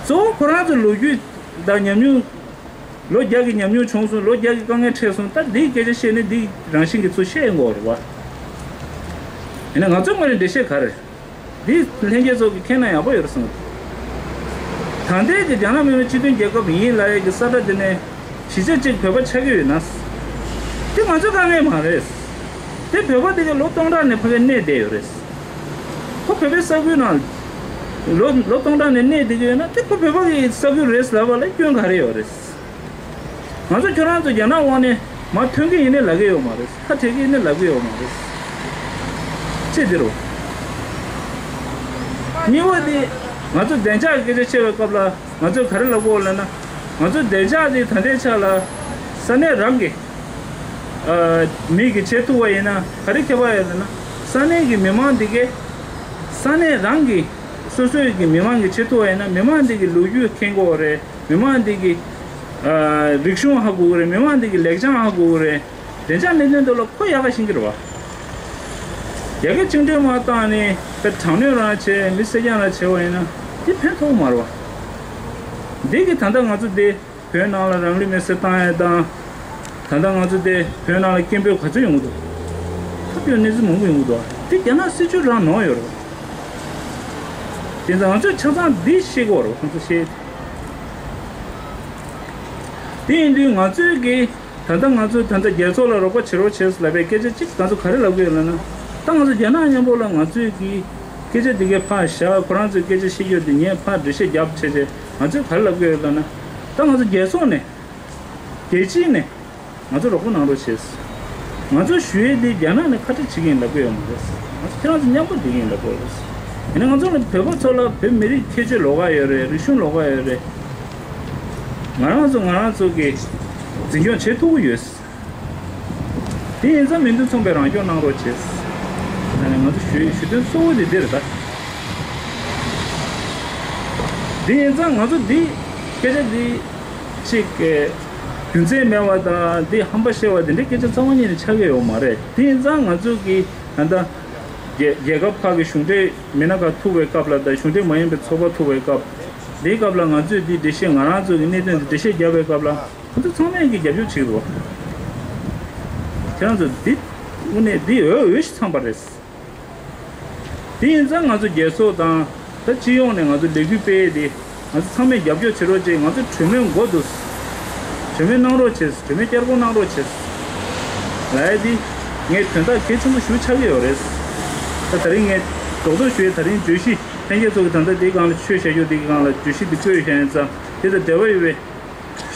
གཙོ་བོ་ཁོ་རང་ཚོ་ལོ་རྒྱུས་དང་ཉམས་མྱོང་། ལོ་བརྒྱ་གི་ཉམས་མྱོང་བྱུང་སོང་། ལོ་བརྒྱ་གི་དཀའ་ངལ་འཕྲད་སོང་། ད་འདིའི་སྐད་ཆ་བཤད་ནས་འདི་རང་བཞིན་གྱིས་ཚུར་བཤད་ཡོང་གི་ཡོད་རེད་བ། ཡིན་ན་ང་ཚོའི་ངོས་ནས་འགྲེལ་བཤད་ག་རེ། འདི་ལྷན་རྒྱས་ཚོ་གིས་མཁྱེན་ན་ཡག་པོ་ཡོད་རེད་བསམ་གྱི་འདུག་ད་ལྟའི་གི་རྒྱ་ནག་མི་དམངས་སྤྱི་མཐུན་རྒྱལ་ཁབ་ཡིན་ལབ་ཡས་ཀྱི་ས་ཁྲ་འདི་ནས་བཞི་ཆ་གཅིག་བོད་པ་ཆགས་ཀྱི་ཡོད་ན། དེ་ང་ཚོའི་དཀའ་ངལ་མ་རེད། དེ་བོད་པ་དེ་ག་ལོ་སྟོང་ཕྲག་ནས་ཕ་གིར་གནས་བསྡད་ཡོད་རེད། ཁོ་བོད་པའི་ས་ཁུལ་ནང་ལོ་ལོ་སྟོང་ཕྲག་ནས་གནས་བསྡད་ཀྱི་ཡོད་ན། དེ་ཁོ་བོད་པ་གི་ས་ཁུལ་རེད་ལབ་པ་ལ་སྐྱོན་ག་རེ་ཡོད་རེད། ང་ཚོ་ཁྱོད་རང་ཚོ་རྒྱ་ནག་འོག་ནས་མར་ཐོན་གྱི་ཡིན་ནི་ལབ་ཀྱི་ཡོད་མ་རེད། ཁ་བྲལ་གྱི་ཡིན་ནི་ལབ་ཀྱི་ཡོད་མ་རེད། ཅེས་འདི་རུ། གཉིས་པ་འདི། ང་ཚོ་བདེ་འཇགས་ཀྱི་སྐད་ཆ་བཤད་པའི་སྐབས་ལ་ང་ཚོས་ག་རེ་ལབ་དགོས་ལབ་ན། ང་ཚོའི་བདེ་འཇགས་འདི་ད་ལྟའི་ཆ་ལ་ས་གནས་རང་གི་ཨ་མི་གིས་བྱེད་ཐུབ་པ་ཡིན་ན་ག་རེ་ཁྱད་པར་ཡོད་ལབ་ན། ས་གནས་ཀྱི་མི་མང་འདི་གས་ས་གནས་རང་གི་སོ་སོའི་གི་མི་མང་གིས་བྱེད་ཐུབ་པ་ཡིན་ན། མི་མང་འདི་གི་ལོ་རྒྱུས་མཁྱེན་དགོས་རེད། མི་མང་འདི་གི་ཨ་རིག་གཞུང་ཧ་གོ་གི་རེད། མི་མང་འདི་གི་ལེགས་བྱང་ཧ་གོ་གི་རེད། བདེ་འཇགས་གནད་དོན་ཐོག་ལ་ཁོ་ཡག་ག་ཤེས་ཀྱི་རེད་བ། ཡ་གི་བཅིངས་འགྲོལ་མ་བཏང་ནས་དཔེ་དྲག་གནོན་རང་བྱས། མི་བསད་རྐྱང་རང་བྱས་པ་ཡིན་ན་དེ་ཕན་ཐོགས་མ་རེད་བ། འདི་གི་ད་ལྟ་ང་ཚོ་འདི་བོད་ནང་ལ་རང་ལུས་མེར་སྲེག་བཏང་ཡས་དང་། ད་ལྟ་ང་ཚོ་འདི་བོད་ནང་ལ་སྐད་འབོད་ག་ཚོད་ཡོང་གི་འདུག་ཐབས་སྐྱོ་གནས་ཚུལ་མང་པོ་ཡོང་གི་འདུག་འདི་རྒྱ་ནག་སྲིད་བྱུས་རང་ནོར་ཡོད་རེད་བ། དེ་ཙང་ང་ཚོས་ཆ་ཚང་འདི་ཤེས་དགོས་རེད་བ། ཁོང་ཚོ་ཤེས། དེ་ཡིན་དུས་ང་ཚོས་གི་ད་ལྟ་ང་ཚོས་ད་ལྟ་རྒྱལ་ཚོགས་ལ་རོགས་པ་བྱེད་རོགས་བྱེད་ལབ་པའི་སྐད་ཆ་གཅིག་ང་ཚོ་ག་རེ་ལབ་ཀྱི་ཡོད་ལབ་ན། ད་ང་ཚོ་རྒྱ་ནག་མཉམ་པོ་ལ་ང་ཚོས་ཀྱི་སྐད་ཆ་འདི་གའི་ཕར་བཞག་ཁོ་རང་ཚོའི་སྐད་ཆ་བཤད་རྒྱུ་འདི་ངས་ཕར་འགྲེལ་བཤད་རྒྱབ་བྱས་བྱས། ང་ཚོས་ག་རེ་ལབ་ཀྱི་ཡོད་ལབ་ན། ད་ང་ཚོ་རྒྱལ་ཚོགས་ནས་རྒྱལ་སྤྱི་ནས་ང་ཚོ་རོགས་པ་གནང་རོགས་བྱས། ང་ཚོ་ཞུ་ཡས་འདི་རྒྱ་ནག་ནས་ཁ་ཁྲལ་བྱེད་ཀྱི་ཡིན་ལབ་ཀྱི་ཡོད་མ་རེད། ང་ཚོ་ཁྱེད་རང་ཚོ་མཉམ་པོ་བསྡད་ཀྱི་ཡིན་ལབ་ཀྱི་ཡོད་རེད། ཡིན་ན་ང་ཚོ་ནི་བོད་པ་ཚོ་ལ་བོད་མི་རིགས་ཁྱད་ཆོས་ལོགས་ཀ་ཡོད་རེད། རིག་གཞུང་ལོགས་ཀ་ཡོད་རེད། ང་རང་ཚོ་ང་རང་ཚོ་གི་འཛིན་སྐྱོང་བྱེད་ཐུབ་ཀྱི་ཡོད། དེ་ཡིན་ཙང་མི་འདུ་ཚོང་པའི་རང་སྐྱོང་གནང་རོགས་བྱེད། ཨ་ནི་ང་ཚོ་ཞུ་ཞུ་དོན་གཙོ་བོ་དེ་འདི་རེད་ད། དེ་ཡིན་ཙང་ང་ཚོ་འདི་སྐད་ཆ་འདི་གཅིག་གི་རྒྱུ་མཚན་མེད་པ་དང་འདི་ཧམ་པ་བཤད་པ་དེ་འདྲའི་སྐད་ཆ་རྩ་བ་ཉིད་ནས་ཆགས་ཀྱི་ཡོད་མ་རེད། དེ་ཡིན་ཙང་ང་ཚོ་གི་ད་ལྟ་རྒྱལ་རྒྱལ་ཁབ་ཁག་གི་གཞུང་འབྲེལ་མི་སྣ་ཁག་ཐུག་པའི་སྐབས་ལ་དང་གཞུང་འབྲེལ་མ་ཡིན་པའི་ཚོགས་པ་ཐུག་པའི་སྐབས། འདིའི་སྐབས་ལ་ང་ཚོས་འདི་འགྲེལ་བཤད་ང་རང་ཚོ་གི་གནད་དོན་འདི་འགྲེལ་བཤད་རྒྱབ་པའི་སྐབས་ལ་ང་ཚོ་ཚང་མས་ཀྱི་རྒྱབ་སྐྱོར་བྱེད་དགོས། ཁྱེད་རང་ཚོ་འདི་དངོས་གནས་འདི་འོས་འོས་ཤིག་ཚང་པ་རེད། དེ་ཡིན་ཙང་ང་ཚོ་རྒྱལ་ཚོགས་དང་ད་སྤྱི་ཡོངས་ནས་ང་ཚོ་ལས་འགུལ་སྤེལ་ཡས་དེ་ང་ཚོ་ཚང་མས་རྒྱབ་སྐྱོར་བྱེད་རོགས་བྱེད། ང་ཚོ་གྲོས་མོལ་འགོ་འདུག་གྲོས་མོལ་གནང་རོགས་བྱེད། གྲོས་མོལ་བསྐྱར་སྒོ་གནང་རོགས་བྱེད། ལབ་ཡས་དེ་ངས་དོན་དག་གལ་ཆེན་པོ་ཞེ་པོ་ཆགས་ཀྱི་ཡོད་རེད། ད་ད་རིང་ངས་རྡོག་རྡོག་ཞུ་ཡས། ད་རིང་བརྗོད་གཞི་ལྷན་རྒྱས་ཚོ་གི་ད་ལྟ་དེའི་སྒང་ལ་ཆོས་བཤད་རྒྱུ་དེའི་སྒང་ལ་བརྗོད་གཞི་འདི་བཀོད་བཞག་ཡིན་ཙང་དེ་དང་འབྲེལ་བ་ཡོད་པའི་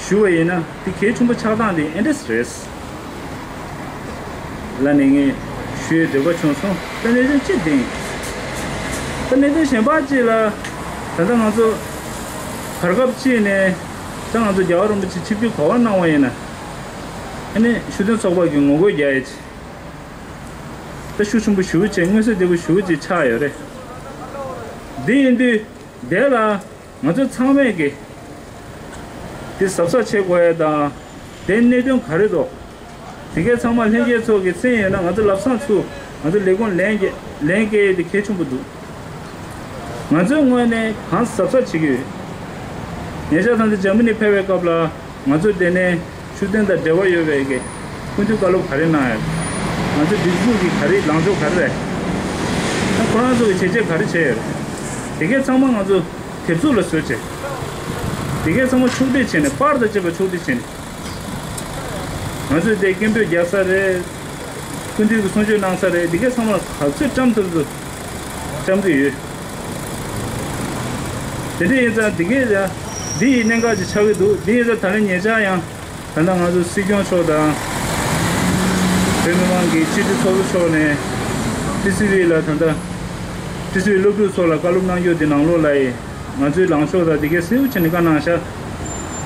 ཞུ་བ་ཡིན་ན་དེ་གལ་ཆེན་པོ་ཆགས་སྟངས་དེ་ཨེ་འདྲས་རེད། ལ་ནས་ངས་ཞུ་ཡས་འདོད་པ་བྱུང་སོང་། ད་གནད་དོན་གཅིག་དེ་ཡིན། ད་གནད་དོན་གཞན་པ་གཅིག་ལ་ད་ལྟ་ང་ཚོ་བར་སྐབས་གཅིག་ནས་ད་ང་ཚོ་རྒྱལ་བ་རིན་པོ་ཆེ་ཆིབས་བསྒྱུར་ག་པར་གནང་བ་ཡིན་ན་ཨ་ནི་ཞུ་དོན་ཚོགས་པ་གི་ངོ་རྒོལ་རྒྱག་ཡས་ཅིག་ད་ཤུགས་ཆེན་པོ་ཞེ་པོ་ཅིག་མངོན་གསལ་དོད་པོ་ཞེ་པོ་ཅིག་ཆགས་ཡོད་རེད། འདི་ཡིན་དུས་དེ་ལ་ང་ཚོ་ཚང་མས་ཀྱི་དེ་གཟབ་གཟབ་བྱེད་དགོས་ཡས་དང་དེ་གནད་དོན་ག་རེ་འདུག་དེ་གས་ཚང་མ་ལྷན་རྒྱས་ཚོ་གི་མཚན་ཡོད་ན་ང་ཚོ་ལབ་སང་ཚུ་ང་ཚོ་ལས་ཁུངས་ལན་རྒྱ་ལན་སྐྱེལ་ཡས་དེ་གལ་ཆེན་པོ་འདུག་ང་ཚོའི་ངོས་ནས་གང་གཟབ་གཟབ་བྱེད་ཀྱི་ཡོད། ཉེ་ཆར་ད་ལྟ་འཇར་མ་ནི་ཕེབས་པའི་སྐབས་ལ་ང་ཚོ་དེ་ནས་ཤུགས་ལྡན་དང་འབྲེལ་བ་ཡོད་པའི་གི་སྐུ་མདུན་བཀའ་སློབ་ག་རེ་གནང་ཡོད། ང་ཚོ་སྒྲིག་འཛུགས་ཀྱི་ག་རེ་ལངས་ཕྱོགས་ག་རེ་རེད། ད་ཁོ་རང་ཚོ་གི་བྱས་རྗེས་ག་རེ་བྱས་ཡོད་རེད། དེ་གས་ཚང་མ་ང་ཚོ་དེབ་གཟུགས་ལ་བཟོས་བྱས། དེ་གས་ཚང་མ་ཕྱོགས་སྒྲིག་བྱས་ནས་པར་དང་བཅས་པ་ཕྱོགས་སྒྲིག་བྱས་ནས། ང་ཚོས་དེ་སྐད་འབོད་རྒྱག་ས་རེད། སྐུ་མདུན་གྱིས་གསུང་ཆོས་གནང་ས་རེད། འདི་གས་ཚང་མ་ག་ཚོད་བཀྲམ་ཐུབ་ཚོད་བཀྲམ་གྱི་ཡོད། དེ་འདྲ་ཡིན་ཙང་འདི་གས་ཡང་འདི་ཡི་གནད་འགག་ཅིག་ཆགས་ཀྱི་འདུག་འདི་ཡིན་ཙང་ད་ལན་ཉེ་ཆར་ཡང་ད་ལྟ་ང་ཚོ་སྲིད་སྐྱོང་མཆོག་དང་བོད་མི་མང་གི་སྤྱི་འཐུས་ཚོགས་གཙོ་མཆོག་ནས་ཊི་སི་ཝི་ལ་ད་ལྟ་ཊི་སི་ཝི་སློབ་ཕྲུག་ཚོ་ལ་བཀའ་སློབ་གནང་རྒྱུ་འདི་ནང་ལོགས་ལ་ཡིན། ང་ཚོའི་ལངས་ཕྱོགས་དང་འདི་གས་གསལ་པོ་བྱས་ནས་བཀའ་གནང་ཤག་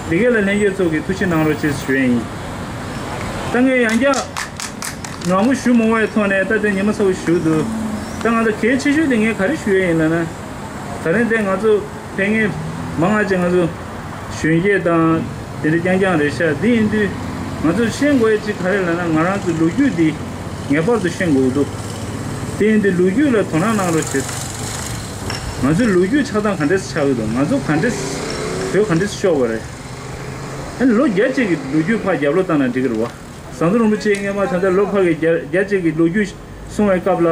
འདི་གས་ལ་ལྷན་རྒྱས་ཚོ་གིས་ཐུགས་ཞིབ་གནང་རོགས་ཅེས་ཞུ་ཡས་ཡིན། ད་ངས་ཡང་བསྐྱར་ངོ་མ་ཞུ་མང་བའི་ཐོག་ནས་ད་དེ་ཉི་མ་ཚ་བོ་ཞུ་འདུག་ད་ང་ཚོ་གལ་ཆེ་ཤོས་དེ་ངས་ག་རེ་ཞུ་ཡས་ཡིན་ལབ་ན། ད་རིང་དེ་ང་ཚོ་ཕེབས་མཁན་མང་ང་ཅིག་ང་ཚོ་གཞོན་སྐྱེས་དང་དེ་འདྲ་རྐྱང་རྐྱང་རེད་ཤག་འདི་ཡིན་དུས་ང་ཚོ་ཤེས་དགོས་ཡས་ཅིག་ག་རེ་ལབ་ན། ང་རང་ཚོ་ལོ་རྒྱུས་འདི་ངེས་པར་དུ་ཤེས་དགོས་འདུག་དེ་ཡིན་དུས་ལོ་རྒྱུས་ལ་དོ་སྣང་གནང་རོགས་བྱེད། ང་ཚོའི་ལོ་རྒྱུས་ཆགས་སྟངས་ག་འདྲས་ཆགས་ཀྱི་འདུག་ང་ཚོ་ག་འདྲས་བོད་ག་འདྲས་ཤོར་བ་རེད། ཨ་ནི་ལོ་བརྒྱ་ཅིག་གི་ལོ་རྒྱུས་ཕར་རྒྱབ་ལོག་བཏང་ན་འགྲིག་གི་རེད་བ། ཟམ་གདོང་རིན་པོ་ཆེ་སྔས་མ་ད་ལྟ་ལོ་ཕར་གི་བརྒྱ་བརྒྱ་ཅིག་གི་ལོ་རྒྱུས་གསུང་བའི་སྐབས་ལ་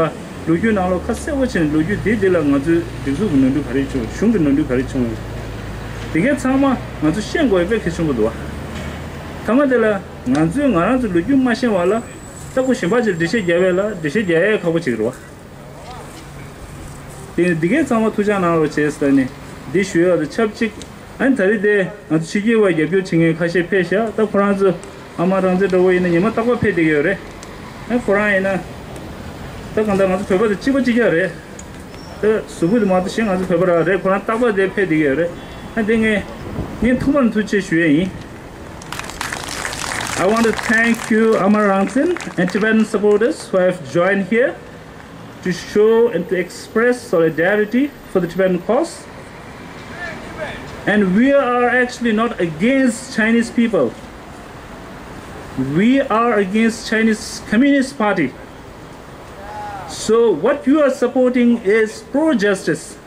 ལོ་རྒྱུས་ནང་ལོགས་ཁ་གསལ་པོ་བྱས་ནས་ལོ་རྒྱུས་དེ་དེ་ལ་ང་ཚོའི་སྒྲིག་འཛུགས་ཀྱི་ནོར་འཁྲུལ་ག་རེ་བྱུང་། གཞུང་གི་ནོར་འཁྲུལ་ག་རེ་བྱུང་། དེ་གའི་ཚང་མ་ང་ཚོ་ཤེས་དགོས་དཔེ་གལ་ཆེན་པོ་འདུག་བ། མཐའ་མ་དེ་ལ་ང་ཚོས་ང་རང་ཚོའི་ལོ་རྒྱུས་མ་ཤེས་པ་ལ་ད་ཁོ་གཞན་པ་ཅིག་འགྲེལ་བཤད་རྒྱག་པ་ལ་འགྲེལ་བཤད་རྒྱག་ཡས་ཁག་པོ་ཅིག་རེད་བ། དེ་འདི་གའི་ཚང་མ་ཐུགས་ཅག་གནང་རོགས་བྱས་ཟེར་ནས་འདི་ཞུ་ཡག་དང་ཆབས་ཅིག་ཨ་ནི་ད་རེས་དེ་ང་ཚོ་ཕྱི་རྒྱལ་བ་རྒྱབ་སྐྱོར་བྱེད་མཁན་ཁ་ཤས་ཕེབས་ཤག་ད་ཁོ་རང་ཚོ་ཨ་མ་རང་བཙན་འདྲ་བོ་ཡིན་ན་ཉི་མ་རྟག་པར་ཕེབས་བསྡད་ཀྱི་ཡོད་རེད། ཨ་ཁོ་རང་ཡིན་ན་ད་གང་ལྟར་ང་ཚོ་བོད་པ་དང་གཅིག་པ་གཅིག་རྐྱང་རེད། ད་གཟུགས་པོ་དེ་མ་གཏོགས་གཞན་ང་ཚོ་བོད་པ་རང་རེད། ཁོ་རང་རྟག་པར་དེ་ཕེབས་བསྡད་ཀྱི་ཡོད་རེད། ཨ་དེ་ངས་ངས་ཐུགས་མ་ནས་ཐུགས་རྗེ་ཆེ་ཞུ་ཡས་ཡིན། I want to thank you, Ama Rangtsin, and Tibetan supporters who have joined here to show and to express solidarity for the Tibetan cause. And we are actually not against Chinese people. We are against Chinese Communist Party. So what you are supporting is pro-justice.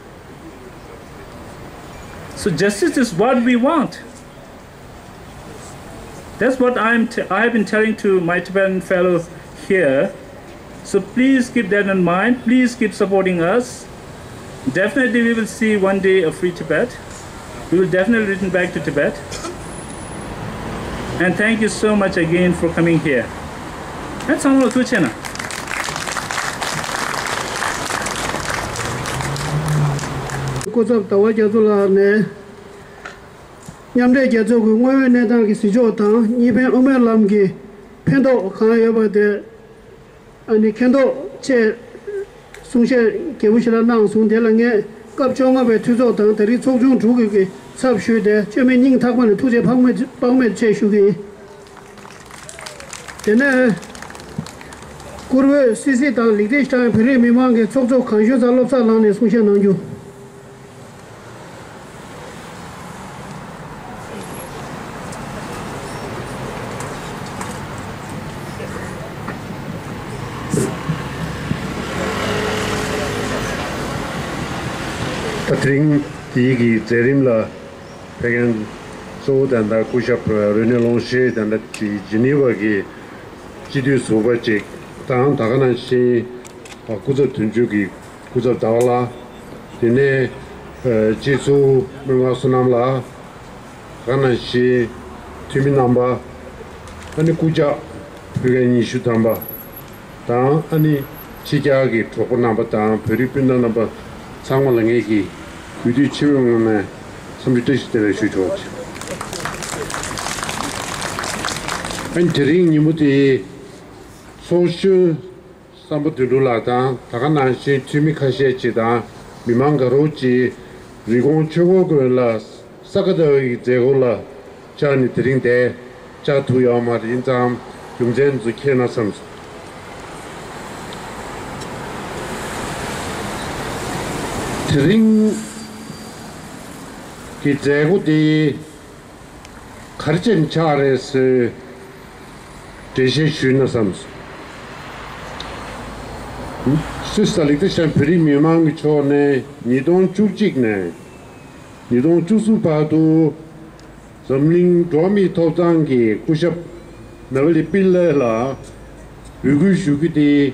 So justice is what we want. That's what I'm t- I have been telling to my Tibetan fellows here. So please keep that in mind. Please keep supporting us. Definitely, we will see one day a free Tibet. We will definitely return back to Tibet. And thank you so much again for coming here. That's all. སྐུ་ཚབ་ཟླ་བ་རྒྱ་མཚོ་ལགས་ནས། མཉམ་འབྲེལ་རྒྱལ་ཚོགས་ཀྱི་དངོས་ཡོད་གནས་སྟངས་ཀྱི་གཟིགས་ཕྱོགས་དང་གཉིས་ཕན་དབུ་མའི་ལམ་གྱི་ཕན་ཐོགས་གང་ཡོད་པ་དེ་ཨ་ནི་མཁྱེན་རྟོགས་ཆེད་གསུང་བཤད་རྒྱས་པོ་ཞིག་ལ་གནང་སོང་། དེ་ལ་ངས་སྐབས་བཅོ་ལྔ་པའི་འཐུས་ཚོགས་དང་དེ་རིང་ཚོགས་ཆུང་དྲུག་གི་གི་ཚབ་ཞུས་ཏེ་བཅོས་མིན་སྙིང་ཐག་པ་ནས་ཐུགས་རྗེ་དཔག་མེད་དཔག་མེད་ཆེ་ཞུ་གི་ཡིན། དེ་ནས་ བཀུར་འོས་སུད་སི་དང་ལིག་ཏེན་སི་ཊེན་བོད་རིགས་མི་མང་གི་ཚོགས་གཙོ་གངས་ལྗོངས་ཚང་བློ་བཟང་ལགས་ནས་གསུང་བཤད་གནང་རྒྱུ། ད་དེ་རིང་འདིའི་གི་མཛད་རིམ་ལ་ཕེབས་མཁན་གཙོ་བོ་ད་ལྟ་སྐུ་ཞབས་རོལ་ནས་ལོངས་ཤེས་ད་ལྟ་ཇི་ཇི་ནི་ཝ་གི་སྤྱི་འཐུས་ཟུར་པ་ཅིག་དང་། ད་ག་ནང་བཞིན་སྐུ་ཚབ་དོན་གཅོད་ཀྱི་སྐུ་ཚབ་ཟླ་བ་ལགས། དེ་ནས་ཨ་སྤྱི་ཟུར་སྨོན་ལམ་བསོད་ནམས་ལགས། ད་ག་ནང་བཞིན་འཐུས་མི་རྣམ་པ། ཨ་ནི་སྐུ་ཕྱག་ཕུལ་མཁན་ཉི་ཤུ་ཐམ་པ་དང་། ཨ་ནི་ཕྱི་རྒྱལ་གྱི་གྲོགས་པོ་རྣམ་པ་དང་བོད་རིགས་སྤུན་ཟླ་རྣམ་པ་ཚང་མ་ལ་ངེད་ཀྱིས་གུས་འདུད་ཆེན་པོའི་ངང་ནས་འཚམས་འདྲི་བཀྲ་ཤིས་བདེ་ལེགས་ཞུ་ཆོག་ཨ་ནི་དེ་རིང་ཉིན་མོ་དེའི་ཚོགས་གཞོན་སམ་བྷོ་དོན་གྲུབ་ལགས་དང་། ད་ག་ནང་བཞིན་འཐུས་མི་ཁ་ཤས་ཅིག་དང་མི་མང་དགའ་རབ་ཀྱིས་རི་ཀོན་ཆོས་འཁོར་དགོན་ལ་ས་ག་ཟླ་བའི་མཛད་སྒོ་ལ་བཅར་ནས་དེ་རིང་འདིར་བཅར་ཐུབ་ཡོད་མ་རེད། ཡིན་ཙང་རྒྱུ་མཚན་ཚོ་མཁྱེན་ན་བསམས་སོང་། དེ་རིང་གི་མཛད་སྒོ་དེ་ག་རེ་བྱས་ནས་ཆགས་རེད་ཟེར་འགྲེལ་བཤད་ཞུས་ན་བསམས་སོང་། སུད་སི་ལིག་ཏེན་སི་ཊེན་བོད་རིགས་མི་མང་གི་ཕྱོགས་ནས་ཉིས་སྟོང་བཅུ་གཅིག་ནས་ཉིས་སྟོང་བཅུ་གསུམ་བར་དུ་འཛམ་གླིང་འགྲོ་བ་མིའི་ཐོབ་ཐང་གི་སྐུ་ཞབས་ནེ་ལི་པི་ལེ་ལ་འབོད་སྐུལ་ཞུ་རྒྱུ་དེ།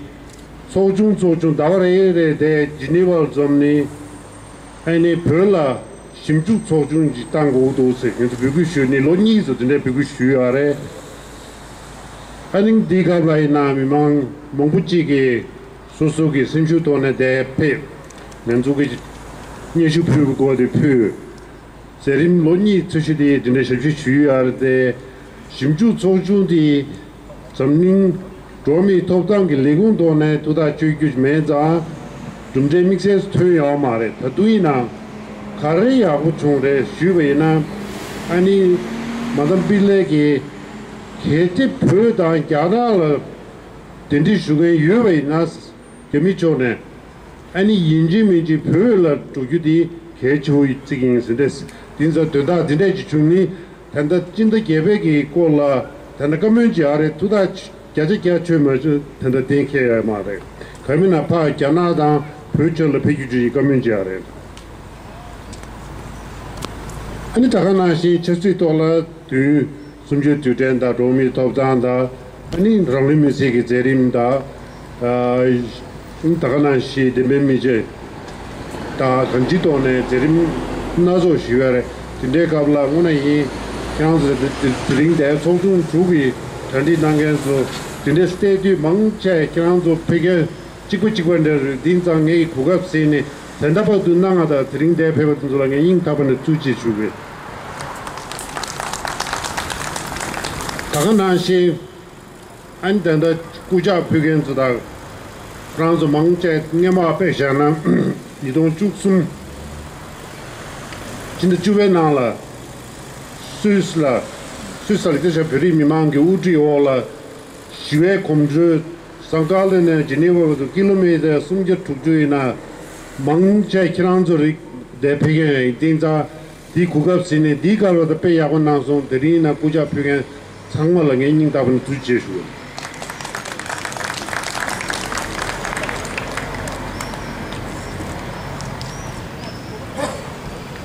ཚོགས་ཆུང་ཚོགས་ཆུང་ཟླ་བ་རེ་རེ་དེ་ཇི་ནི་ཝར་འཛོམས་ནས། ཨ་ནི་བོད་ལ་ཞིབ་འཇུག་ཚོགས་ཆུང་ཞིག་བཏང་དགོས་འདུག་ཟེར་ངེད་ཚོ་འབོད་སྐུལ་ཞུས་ནས་ལོ་གཉིས་ཙམ་དེ་འདྲའི་འབོད་སྐུལ་ཞུས་ཡོད་རེད། ཨ་ནི་འདི་སྐབས་ལ་ཡིན་ན་མི་མང་མང་པོ་ཅིག་གིས་སོ་སོ་གི་སེམས་ཤུགས་ཐོག་ནས་འདིར་ཕེབས། ང་ཚོ་གི་སྙན་ཞུ་ཕུལ་དགོས་དེ་ཕུལ། མཛད་རིམ་ལོ་གཉིས་འཚོལ་ཞིབ་དེ་དེ་འདྲའི་ཞབས་ཞུ་ཞུས་ཡོད་རེད་དེ། ཞིབ་འཇུག་ཚོགས་ཆུང་དེ་འཛམ་གླིང་འགྲོ་བ་མིའི་ཐོབ་ཐང་གི་ལས་ཁུངས་ཐོག་ནས་ཐུགས་ཐག་གཅོད་རྒྱུ་མེད་ཙང་། གྲུབ་འབྲས་དམིགས་བསལ་ཐོན་ཡོད་མ་རེད། ད་དུང་ཡིན་ན་ག་རེ་ཡག་པོ་བྱུང་རེད་ཞུས་པ་ཡིན་ན། ཨ་ནི་མ་དམ་པི་ལེ་གིས་གལ་ཏེ་བོད་དང་རྒྱ་ནག་ལ་གདན་འདྲེན་ཞུ་མཁན་ཡོད་པ་ཡིན་ན། རྒྱ་མི་ཕྱོགས་ནས་ཨ་ནི་ཡིན་གཅིག་མིན་གཅིག་བོད་ལ་འགྲོ་རྒྱུ་དེ་གལ་ཆེ་བོ་བརྩི་གི་ཡིན་ཟེར་འདྲ། དེ་ཚོ་དོན་དག་འདི་འདྲ་ཅིག་བྱུང་ནི། ད་ལྟ་སྤྱི་ཟླ་བརྒྱད་པའི་གི་སྐོར་ལ་ད་ལྟ་བཀའ་མོལ་བྱེད་ཡག་རེད། ཐུགས་ཐག་བརྒྱ་ཆ་བརྒྱ་ཆོད་མ་ཆོད་ད་ལྟ་གཏན་འཁེལ་ཡོད་མ་རེད། གང་མིན་ན་ཕར་རྒྱ་ནག་དང་བོད་ཕྱོགས་ལ་ཕེབས་རྒྱུ་ཅིག་བཀའ་མོལ་བྱེད་ཡག་རེད། ཨ་ནི་ད་ག་ནང་བཞིན་ཆབ་སྲིད་ཐོག་ལ་དུས་གསུམ་བཅུའི་དུས་དྲན་དང་འགྲོ་བ་མིའི་ཐོབ་ཐང་དང་། ཨ་ནི་རང་ལུས་མེར་སྲེག་གི་མཛད་རིམ་དང་། ཨ་ད་ག་ནང་བཞིན་བདེན་པའི་མི་ཆོས་དང་གང་ཅིའི་ཐོག་ནས་མཛད་རིམ་སྣ་ཚོགས་ཞུས་པ་རེད། དེ་འདྲའི་སྐབས་ལ་དངོས་གནས་ཡིན། ཁྱེད་རང་ཚོ་དེ་དེ་དེ་རིང་འདིར་ཚོགས་ཆུང་དྲུག་གི་གྲ་སྒྲིག་གནང་མཁན་ཚོ་དེ་འདྲའི་སྟེགས་དུས་མང་ཆེ་ཁྱེད་རང་ཚོ་ཕེབས་མཁན་གཅིག་པ་གཅིག་པ་འདྲ་རེད། དེ་ཙང་ངས་གོ་སྐབས་ཟིན་ནས་ད་ལྟ་བར་དུ་གནང་བ་དང་དེ་རིང་འདིར་ཕེབས་པ་དེ་ཚོ་ལ་ངས་སྙིང་ཐག་པ་ནས་ཐུགས་རྗེ་ཆེ་ཞུ་གི། ད་ག་ནང་བཞིན་ཨ་ནི་ད་ལྟ་སྐུ་ཕྱག་ཕུལ་མཁན་ཚོ་དང་། ཁོ་རང་ཚོ་མང་ཆེ་སྔོན་མ་དཔེ་བཞག་ན་ཉིས་སྟོང་བཅུ་གསུམ་ཕྱི་ཟླ་བཅུ་པའི་ནང་ལ་སུད་སི་ལ་སུད་སི་ལ་དེ་ཆ་བོད་རིགས་མི་མང་གི་དབུ་ཁྲིད་འོག་ལ་ཞི་བའི་གོམ་བགྲོད། སང་ཀ་ལེ་ནས་ཇི་ནི་ཝ་བར་དུ་ཀི་ལོ་མི་ཊར་སུམ་བརྒྱ་དྲུག་ཅུ་ཡིན་ན། མང་ཆེ་ཁྱེད་རང་ཚོ་རིགས་འདིར་ཕེབས་མཁན་ཡིན། དེ་ཙང་དེའི་གོ་སྐབས་ཟིན་ནས་འདིའི་སྐབས་ལ་ད་དཔེ་ཡག་པོ་གནང་སོང་། དེ་རིང་ཡིན་ན་སྐུ་ཕྱག་ཕུལ་མཁན་ཚང་མ་ལ་ངས་སྙིང་ཐག་པ་ནས་ཐུགས་རྗེ་ཆེ་ཞུ།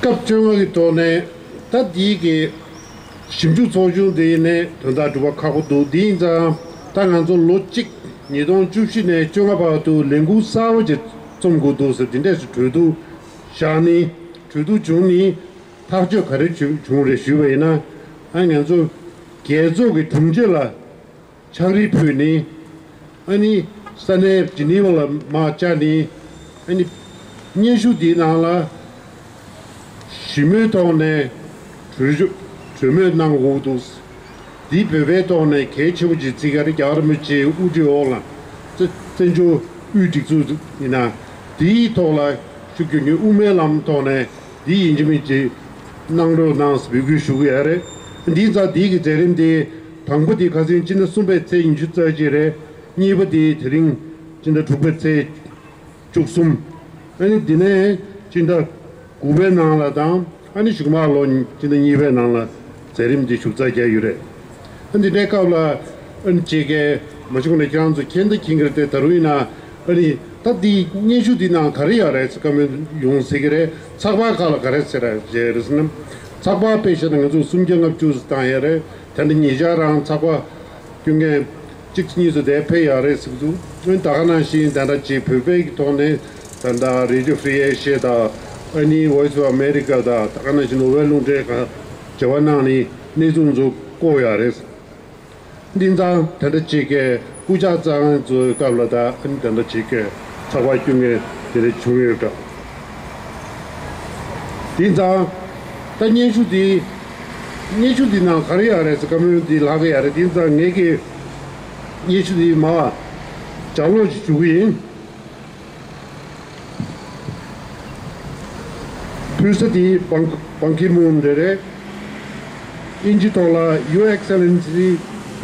སྐབས་བཅོ་ལྔ་གི་ཐོག་ནས་ད་འདིའི་གི་ཞིབ་འཇུག་ཚོགས་ཆུང་དེ་ནས་དོན་དག་སྒྲུབ་པ་ཁག་པོ་འདུག་དེ་ཡིན་ཙང་ད་ང་ཚོ་ལོ་གཅིག་ཉིས་སྟོང་བཅུ་བཞི་ནས་བཅོ་ལྔ་བར་དུ་ལས་འགུལ་གསར་པ་ཅིག་རྩོམ་དགོས་འདུག་ཟེར་དེ་འདྲས་སུ་གྲོས་བསྡུར་བཞག་ནས་གྲོས་བསྡུར་བྱུང་ནས་ཐག་གཅོད་ག་རེ་བྱུང་བྱུང་རེད་ཞུས་པ་ཡིན་ན། ཨ་ང་ཚོ་རྒྱལ་ཚོགས་ཀྱི་དྲུང་ཆེ་ལ་ཕྱག་བྲིས་ཕུལ་ནས། ཨ་ནི་ས་གནས་ཇི་ནི་ཝ་ལ་མར་བཅར་ནས། ཨ་ནི་སྙན་ཞུ་འདིའི་ནང་ལ་ཞི་མོལ་ཐོག་ནས་གྲོས་གྲོས་མོལ་གནང་དགོས་འདུག་འདི་བོད་པའི་ཐོག་ནས་གལ་ཆེ་བོ་ཅིག་བརྩི་གི་རེད། རྒྱལ་བ་རིན་པོ་ཆེའི་དབུ་ཁྲིད་འོག་ལ་བཙན་བཙན་བྱོལ་དབུས་སྒྲིག་འཛུགས་ཡིན་ན་འདིའི་ཐོག་ལ་ཤུགས་རྒྱག་རྒྱུ་དབུ་མའི་ལམ་ཐོག་ནས་འདི་ཡིན་གཅིག་མིན་གཅིག་གནང་རོགས་གནང་ཟེར་འབོད་སྐུལ་ཞུ་གི་ཡོད་རེད། འདི་ཙང་འདི་གི་མཛད་རིམ་དེ་དང་པོ་དེ་ཁ་སང་ཕྱི་ཟླ་གསུམ་པའི་ཚེས་ཉི་ཤུ་རྩ་གཅིག་རེད། གཉིས་པ་དེ་དེ་རིང་སྤྱི་ཟླ་དྲུག་པའི་ཚེས་བཅུ་གསུམ། ཨ་ནི་འདི་ནས་སྤྱི་ཟླ་དགུ་པའི་ནང་ལ་དང་ཨ་ནི་གཞུག་མ་ལོ་སྤྱི་ཟླ་གཉིས་པའི་ནང་ལ་མཛད་རིམ་འདི་ཞུགས་ཚར་རྒྱག་ཡོད་རེད། ཨ་འདི་འདྲའི་སྐབས་ལ་ཨ་ནི་ཅིག་གི་མ་གཞི་ཁོ་ན་ཁྱེད་རང་ཚོ་མཁྱེན་ད་མཁྱེན་གྱི་རེད་དེ། ད་རུང་ཡིན་ན་ཨ་ནི་ད་འདི་སྙན་ཞུ་འདི་ནང་ག་རེ་ཡོད་རེད་ཟེར་བཀའ་མོལ་ཡོང་སྲིད་ཀྱི་རེད། ཚགས་པར་ཁག་ལ་ག་རེ་ཟེར་ར་ཟེར་རེད་ཟེར་ན། ཚགས་པར་དཔེ་བཞག་ན་ང་ཚོ་སུམ་བརྒྱ་ལྔ་བཅུ་ཙམ་བཏང་ཡོད་རེད། དེ་འདྲ་ཉེ་ཆར་རང་ཚགས་པར་སྐྱོན་མཁན་གཅིག་གཉིས་ཙམ་དེ་ཕེབས་ཡོད་རེད་ཟེར་གྱི་འདུག་ཨ་ནི་ད་ག་ནང་བཞིན་ད་ལྟ་ཅིག་བོད་པའི་གི་ཐོག་ནས་ད་ལྟ་Radio Free Asia་དང་ཨ་ནི་Voice of America་དང་ད་ག་ནང་བཞིན་ནོར་ཝེ་རླུང་འཕྲིན་ཁང་བྱ་བ་གནང་ནས་གནས་ཚུལ་ཚོ་བཀོད་ཡོད་རེད། འདི་ཙང་དེ་འདྲ་ཅིག་གི་སྐུ་ཕྱག་བརྩམས་ཚོའི་སྐབས་ལ་ད་ཨ་ནི་དེ་འདྲ་ཅིག་གི་ཚགས་པར་སྐྱོན་མཁན་དེ་འདྲ་བྱུང་ཡོད་འདྲ། དེ་ཙང་ད་སྙན་ཞུ་འདི་སྙན་ཞུ་འདི་ནང་ག་རེ་ཡོད་རེད་ཟེར་བཀའ་མོལ་འདི་ལྷག་གི་ཡོད་རེད། དེ་ཙང་ངེད་ཀྱི་སྙན་ཞུ་འདི་མར་ལྗགས་ཀློག་ཅིག་ཞུ་གི་ཡིན། ཕུལ་ས་འདི་བང་བང་ཁི་མུན་རེད་རེད། དབྱིན་ཇི་ཐོག་ལ། Your Excellency,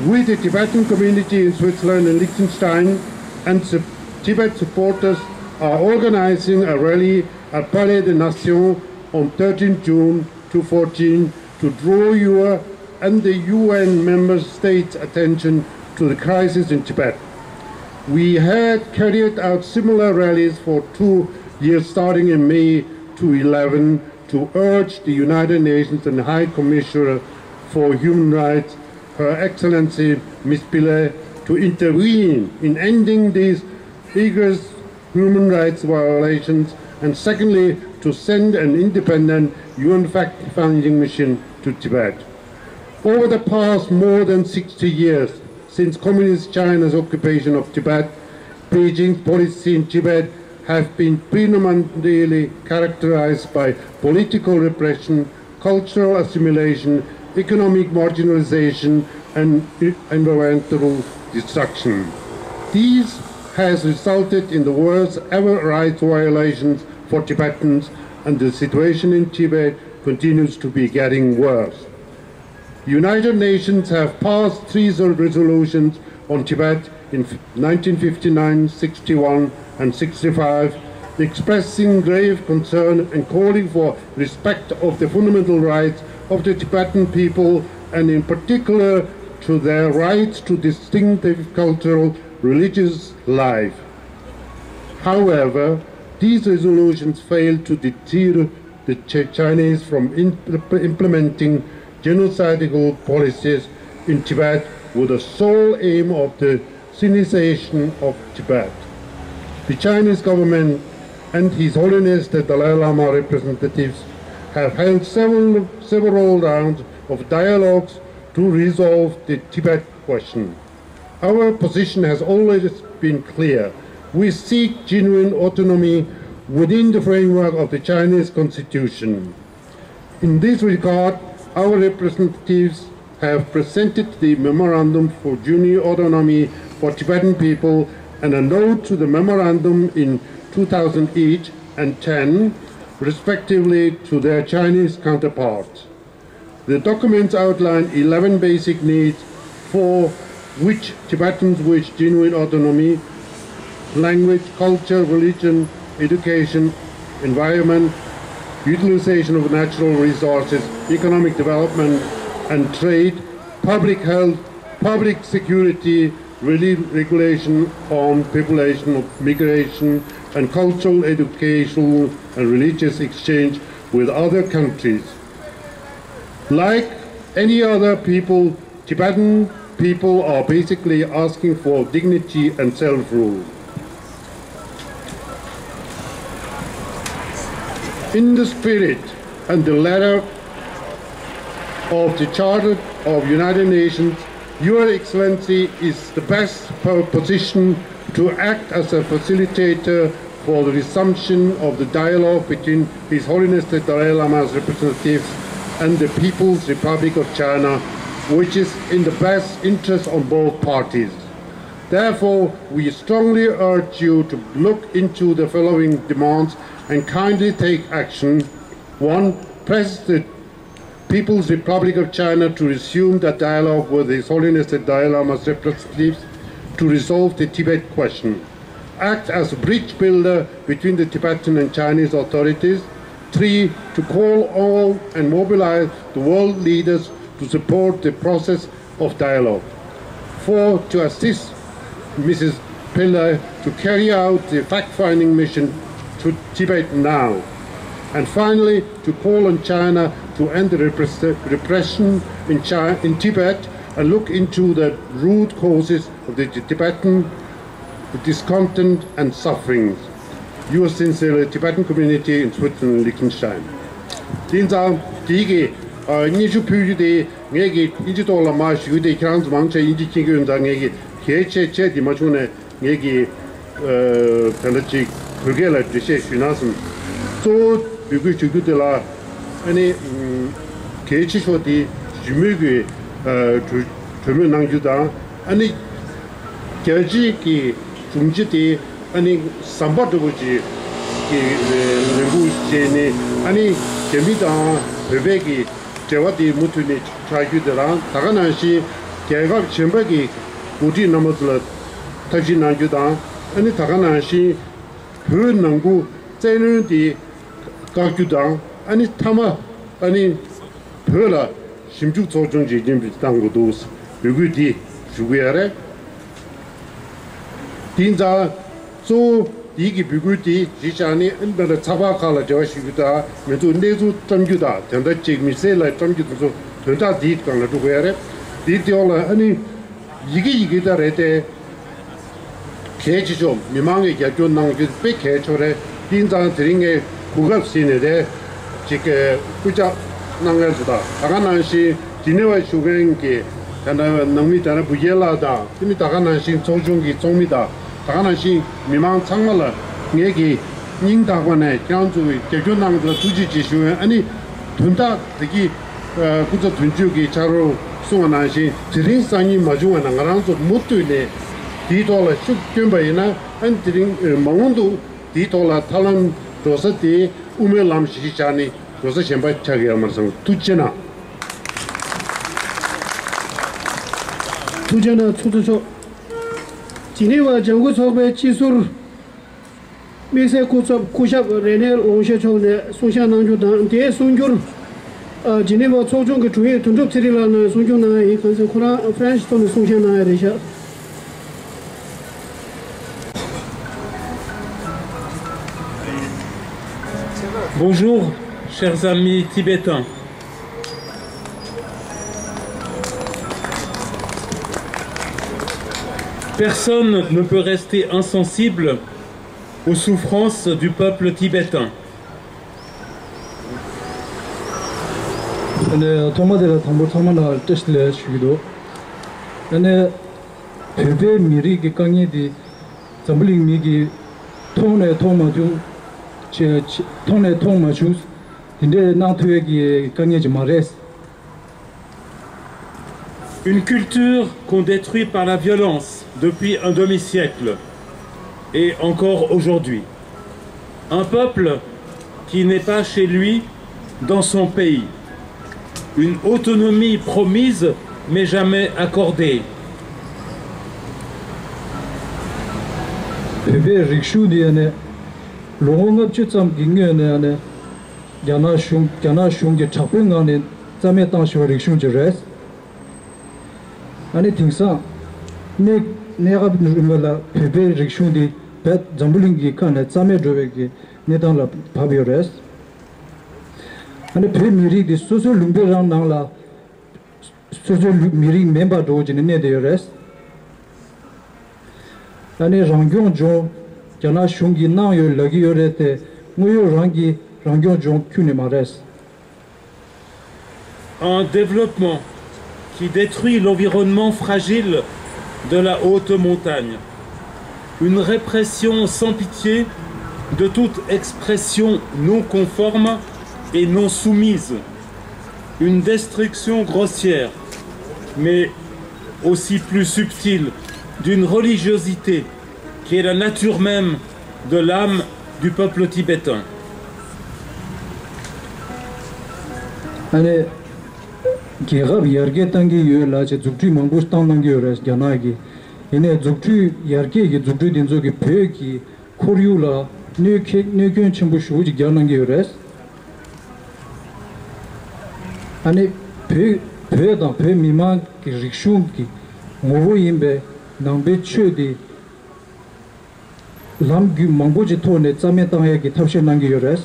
we, the Tibetan community in Switzerland and Liechtenstein, and sup- Tibet supporters, are organizing a rally at Palais des Nations on thirteenth June two fourteen to draw your and the U N member states' attention to the crisis in Tibet. We had carried out similar rallies for two years, starting in May two eleven, to urge the United Nations and High Commissioner for Human Rights, Her Excellency Miss Pillay, to intervene in ending these egregious human rights violations, and secondly, to send an independent U N fact-finding mission to Tibet. Over the past more than sixty years since Communist China's occupation of Tibet, Beijing's policy in Tibet have been predominantly characterized by political repression, cultural assimilation, economic marginalization, and environmental destruction. This has resulted in the worst ever rights violations for Tibetans, and the situation in Tibet continues to be getting worse. United Nations have passed three resolutions on Tibet in nineteen fifty-nine, sixty-one, and sixty-five, expressing grave concern and calling for respect of the fundamental rights of the Tibetan people, and in particular to their rights to distinctive cultural, religious life. However, these resolutions fail to deter the Ch- Chinese from in- implementing genocidal policies in Tibet with the sole aim of the Sinicization of Tibet. The Chinese government and His Holiness the Dalai Lama representatives have held several, several rounds of dialogues to resolve the Tibet question. Our position has always been clear. We seek genuine autonomy within the framework of the Chinese constitution. In this regard, our representatives have presented the Memorandum for Genuine Autonomy for Tibetan People and a note to the memorandum in two thousand eight and ten, respectively, to their Chinese counterparts. The documents outline eleven basic needs for which Tibetans wish: genuine autonomy, language, culture, religion, education, environment, utilization of natural resources, economic development and trade, public health, public security, relief regulation on population of migration, and cultural, educational, and religious exchange with other countries. Like any other people, Tibetan people are basically asking for dignity and self-rule. In the spirit and the letter of the Charter of United Nations, Your Excellency is the best po- position to act as a facilitator for the resumption of the dialogue between His Holiness the Dalai Lama's representatives and the People's Republic of China, which is in the best interest of both parties. Therefore, we strongly urge you to look into the following demands and kindly take action. One, press the People's Republic of China to resume the dialogue with His Holiness the Dalai Lama's representatives. to resolve the Tibet question. Act as a bridge builder between the Tibetan and Chinese authorities. Three, to call on and mobilize the world leaders to support the process of dialogue. Four, to assist Missus Pillay to carry out the fact-finding mission to Tibet now. And finally, to call on China to end the repress- repression in, China, in Tibet and look into the root causes of the Tibetan discontent and sufferings. Yours sincerely, Tibetan community in Switzerland, Liechtenstein. དེང་སང་དེའི་གི་ཨ་སྙན་ཞུ་ཕུལ་རྒྱུ་དེ་ངས་ཀྱི་དབྱིན་ཇི་ཐོག་ལ་མར་ཞུ་རྒྱུ་དེ། ཁྱེད་རང་ཚོ་མང་ཆེ་དབྱིན་ཇི་མཁྱེན་གྱི་ཡོད་ཙང་ངས་ཀྱི་གལ་ཆེ་ཆེ་དེ་མ་བྱུང་ནས་ངས་ཀྱི་ཨ་དེ་འདྲ་ཅིག་བོད་སྐད་ལ་འགྲེལ་བཤད་ཞུས་ན་བསམ། གཙོ་བོ་འབོད་སྐུལ་ཞུ་རྒྱུ་དེ་ལ་ཨ་ནི་ཨམ་གལ་ཆེ་ཤོས་དེ་ཞི་མོལ་གྱི་ཨ་གྲོས་གྲོས་མོལ་གནང་རྒྱུ་དང་། ཨ་ནི་རྒྱལ་སྤྱིའི་གི་དྲུང་ཆེ་དེ་ཨ་ནི་ཟམ་པ་འདྲ་བོ་ཅིག་གི་ལས་འགུལ་བྱས་ནས། ཨ་ནི་རྒྱ་མི་དང་བོད་པའི་གི་འབྲེལ་བ་དེ་མུ་མཐུད་ནས་ཆགས་རྒྱུ་དེ་དང་། ད་ག་ནང་བཞིན་རྒྱལ་ཁབ་གཞན་པ་གི་འགོ་ཁྲིད་རྣམ་པ་ཚོ་ལ་ཐབས་ཤེས་གནང་རྒྱུ་དང་། ཨ་ནི་ད་ག་ནང་བཞིན་བོད་ནང་ཁུལ་བཙན་གནོན་དེ་བཀག་རྒྱུ་དང་། ཨ་ནི་མཐའ་མ་ཨ་ནི་བོད་ལ་ཞིབ་འཇུག་ཚོགས་ཆུང་ཅིག་མཇུག་སྐྱོང་དགོས་འདུག་འབོད་སྐུལ་འདི་ཞུ་གི་ཡོད་རེད། དེང་སང་གཙོ་བོ་འདི་གི་འབོད་སྐུལ་འདི་གཞི་བཞག་ནས་ཨ་ནི་ད་ལྟ་ཚགས་པར་ཁག་ལ་འབྲེལ་བ་ཞུ་རྒྱུ་དང་། མི་ཚོ་གནས་ཚུལ་བཀྲམ་རྒྱུ་དང་། དེ་འདྲ་ཅིག་མི་སེར་ལ་བཀྲམ་རྒྱུ་དེ་ཚོ་དོན་དག་འདིའི་སྒང་ལ་འགྲོ་དགོས་ཡ་རེད། འདིའི་སྟེང་ལ་ཨ་ནི་ཡི་གེ་ཡི་གེ་ད་རེད་དེ། གལ་ཆེ་ཤོས་མི་མང་གིས་རྒྱབ་སྐྱོར་གནང་རྒྱུ་དཔེ་གལ་ཆེ་རེད། དེང་སང་དེ་རིང་ངས་གོ་སྐབས་ཟིན་ནས་རེད། ཅིག་གི་སྐུ་ཕྱག་གནང་མཁན་ཚོ་དང་། ད་ག་ནང་བཞིན་ཇི་ནི་ཝ་བཞུགས་མཁན་གྱི་ད་ལྟ་ནང་མི་ད་ལྟ་བུ་རྒྱལ་ལགས་དང་། དེ་ནི་ད་ག་ནང་བཞིན་ཚོགས་ཆུང་གི་ཚོགས་མི་དང་། ད་ག་ནང་བཞིན་མི་མང་ཚང་མ་ལ་ངས་ཀྱི་སྙིང་ཐག་པ་ནས་ཁྱེད་རང་ཚོ་གི་རྒྱབ་སྐྱོར་གནང་ལ་ཐུགས་རྗེ་ཆེ་ཞུ་ཡིན། ཨ་ནི་དོན་དག་དེ་གི་ཨ་སྐུ་ཚབ་དོན་གཅོད་ཀྱིས་ཕྱག་རོགས་གསུངས་པ་ནང་བཞིན་དེ་རིང་སང་ཉིན་མ་བྱུང་བ་ན་ང་རང་ཚོ་མུ་མཐུད་ནས་དེའི་ཐོག་ལ་ཤུགས་བསྐྱོན་པ་ཡིན་ན། ཨ་ནི་དེ་རིང་མ་འོངས་དུ་དེའི་ཐོག་ལ་ཐབས་ལམ་འགྲོ་ས་དེ་དབུ་མའི་ལམ་གཞི་བཞག་ནས་འགྲོ་ས་གཞན་པ་ཆགས་ཀྱི་ཡོད་མ་རེད་བསམ། ཐུགས་རྗེ་གནང་། ཐུགས་རྗེ་གནང་། ཚོགས་གཙོ་མཆོག་ཇི་ནི་ཝ་ལྗང་ཁུ་ཚོགས་པའི་སྤྱི་ཟུར་དམིགས་བསལ་སྐུ་ཚབ་སྐུ་ཞབས་རེ་ནེལ་ཝང་ཤེ་མཆོག་ནས་གསུང་བཤད་གནང་རྒྱུ་དང་། དེའི་གསུང་སྒྱུར་ཨ་ཇི་ནི་ཝ་ཚོགས་ཆུང་གི་དྲུང་ཡིག་དོན་གྲུབ་ཚེ་རིང་ལགས་ནས་གསུང་སྒྱུར་གནང་ཡ་ཡིན། གང་ཟེར་ཁོ་རང་ཧྥ་རན་སི་ཐོག་ནས་གསུང་བཤད་གནང་ཡ་རེད་ཤག Bonjour, chers amis tibétains. Personne ne peut rester insensible aux souffrances du peuple tibétain. ཨ་ནི་ཐོག་མ་དེ་ལ་དང་པོ་ཚང་མ་ལ་བཀྲ་ཤིས་བདེ་ལེགས་ཞུ་གི་འདུག་ཨ་ནི་བོད་པའི་མི་རིགས་ཀྱི་དཀའ་ངལ་འདི་འཛམ་བུ་གླིང་མི་གིས་མཐོང་ནས་མཐོང་མ་བྱུང་། ཆེ་ཆེ་མཐོང་ནས་མཐོང་མ་བྱུང་། དེ་འདྲའི་གནང་ཐུབ་ཡས་ཀྱི་དཀའ་ངལ་ཅིག་མ་རེད། Une culture qu'on détruit par la violence depuis un demi-siècle, et encore aujourd'hui. Un peuple qui n'est pas chez lui dans son pays. Une autonomie promise mais jamais accordée. བོད་པའི་རིག་གཞུང་འདི་ཡང་ནས་ལོ་ངོ་ལྔ་བཅུ་ཙམ་གྱི་སྔོན་ནས་ཡང་ནས་རྒྱ་ནག་གཞུང་རྒྱ་ནག་གཞུང་གི་དྲག་པོའི་ངང་ནས་རྩ་མེད་བཏང་བཞག་པའི་རིག་གཞུང་ཅིག་རེད། ཨ་ནི་དེང་སང་གནས་གནས་སྐབས་རིང་ལ་བོད་པའི་རིག་གཞུང་འདི་བོད་འཛམ་བུ་གླིང་གི་ཁ་ནས་རྩ་མེད་འགྲོ་བའི་གི་གནས་སྟངས་ལ་བབས་ཡོད་རེད། ཨ་ནི་བོད་མི་རིགས་འདི་སོ་སོའི་ལུང་པའི་རང་ནང་ལ་སོ་སོའི་ལུ་མི་རིགས་མིན་པ་འདྲ་བོ་བྱས་ནས་གནས་བསྡད་ཡོད་རེད། ཨ་ནི་རང་སྐྱོང་ལྗོངས་རྒྱ་ནག་གཞུང་གིས་གནང་ཡོད་ལབ་ཀྱི་ཡོད་རེད་དེ། དངོས་ཡོད་རང་གི་རང་སྐྱོང་ལྗོངས་ཁྱོན་ནས་མ་རེད། Un développement qui détruit l'environnement fragile de la haute montagne. Une répression sans pitié de toute expression non conforme et non soumise. Une destruction grossière, mais aussi plus subtile, d'une religiosité qui est la nature même de l'âme du peuple tibétain. ཨ་ནི་རྒྱལ་ཁབ་ཡར་རྒྱས་གཏང་གི་ཡོད་ལབ་བྱས་རྫུ་འཕྲུལ་མང་པོ་བཏང་གནང་གི་ཡོད་རེད་རྒྱ་ནག་གིས། ཡིན་ནའི་འཛུགས་སྐྲུན་ཡར་རྒྱས་ཀྱི་འཛུགས་སྐྲུན་དེ་ཚོ་གིས་བོད་ཀྱི་ཁོར་ཡུག་ལ་གནོད་ཁེ་གནོད་སྐྱོན་ཆེན་པོ་ཞེ་པོ་ཅིག་རྒྱག་གནང་གི་ཡོད་རེད། ཨ་ནི་བོད་བོད་དང་བོད་མི་མང་གི་རིག་གཞུང་གི་ངོ་བོ་ཡིན་པའི་ནང་པའི་ཆོས་དེ་ལམ་རྒྱུད་མང་པོ་ཅིག་ཐོག་ནས་རྩ་མེད་བཏང་ཡས་ཀྱི་ཐབས་ཤེས་གནང་གི་ཡོད་རེད།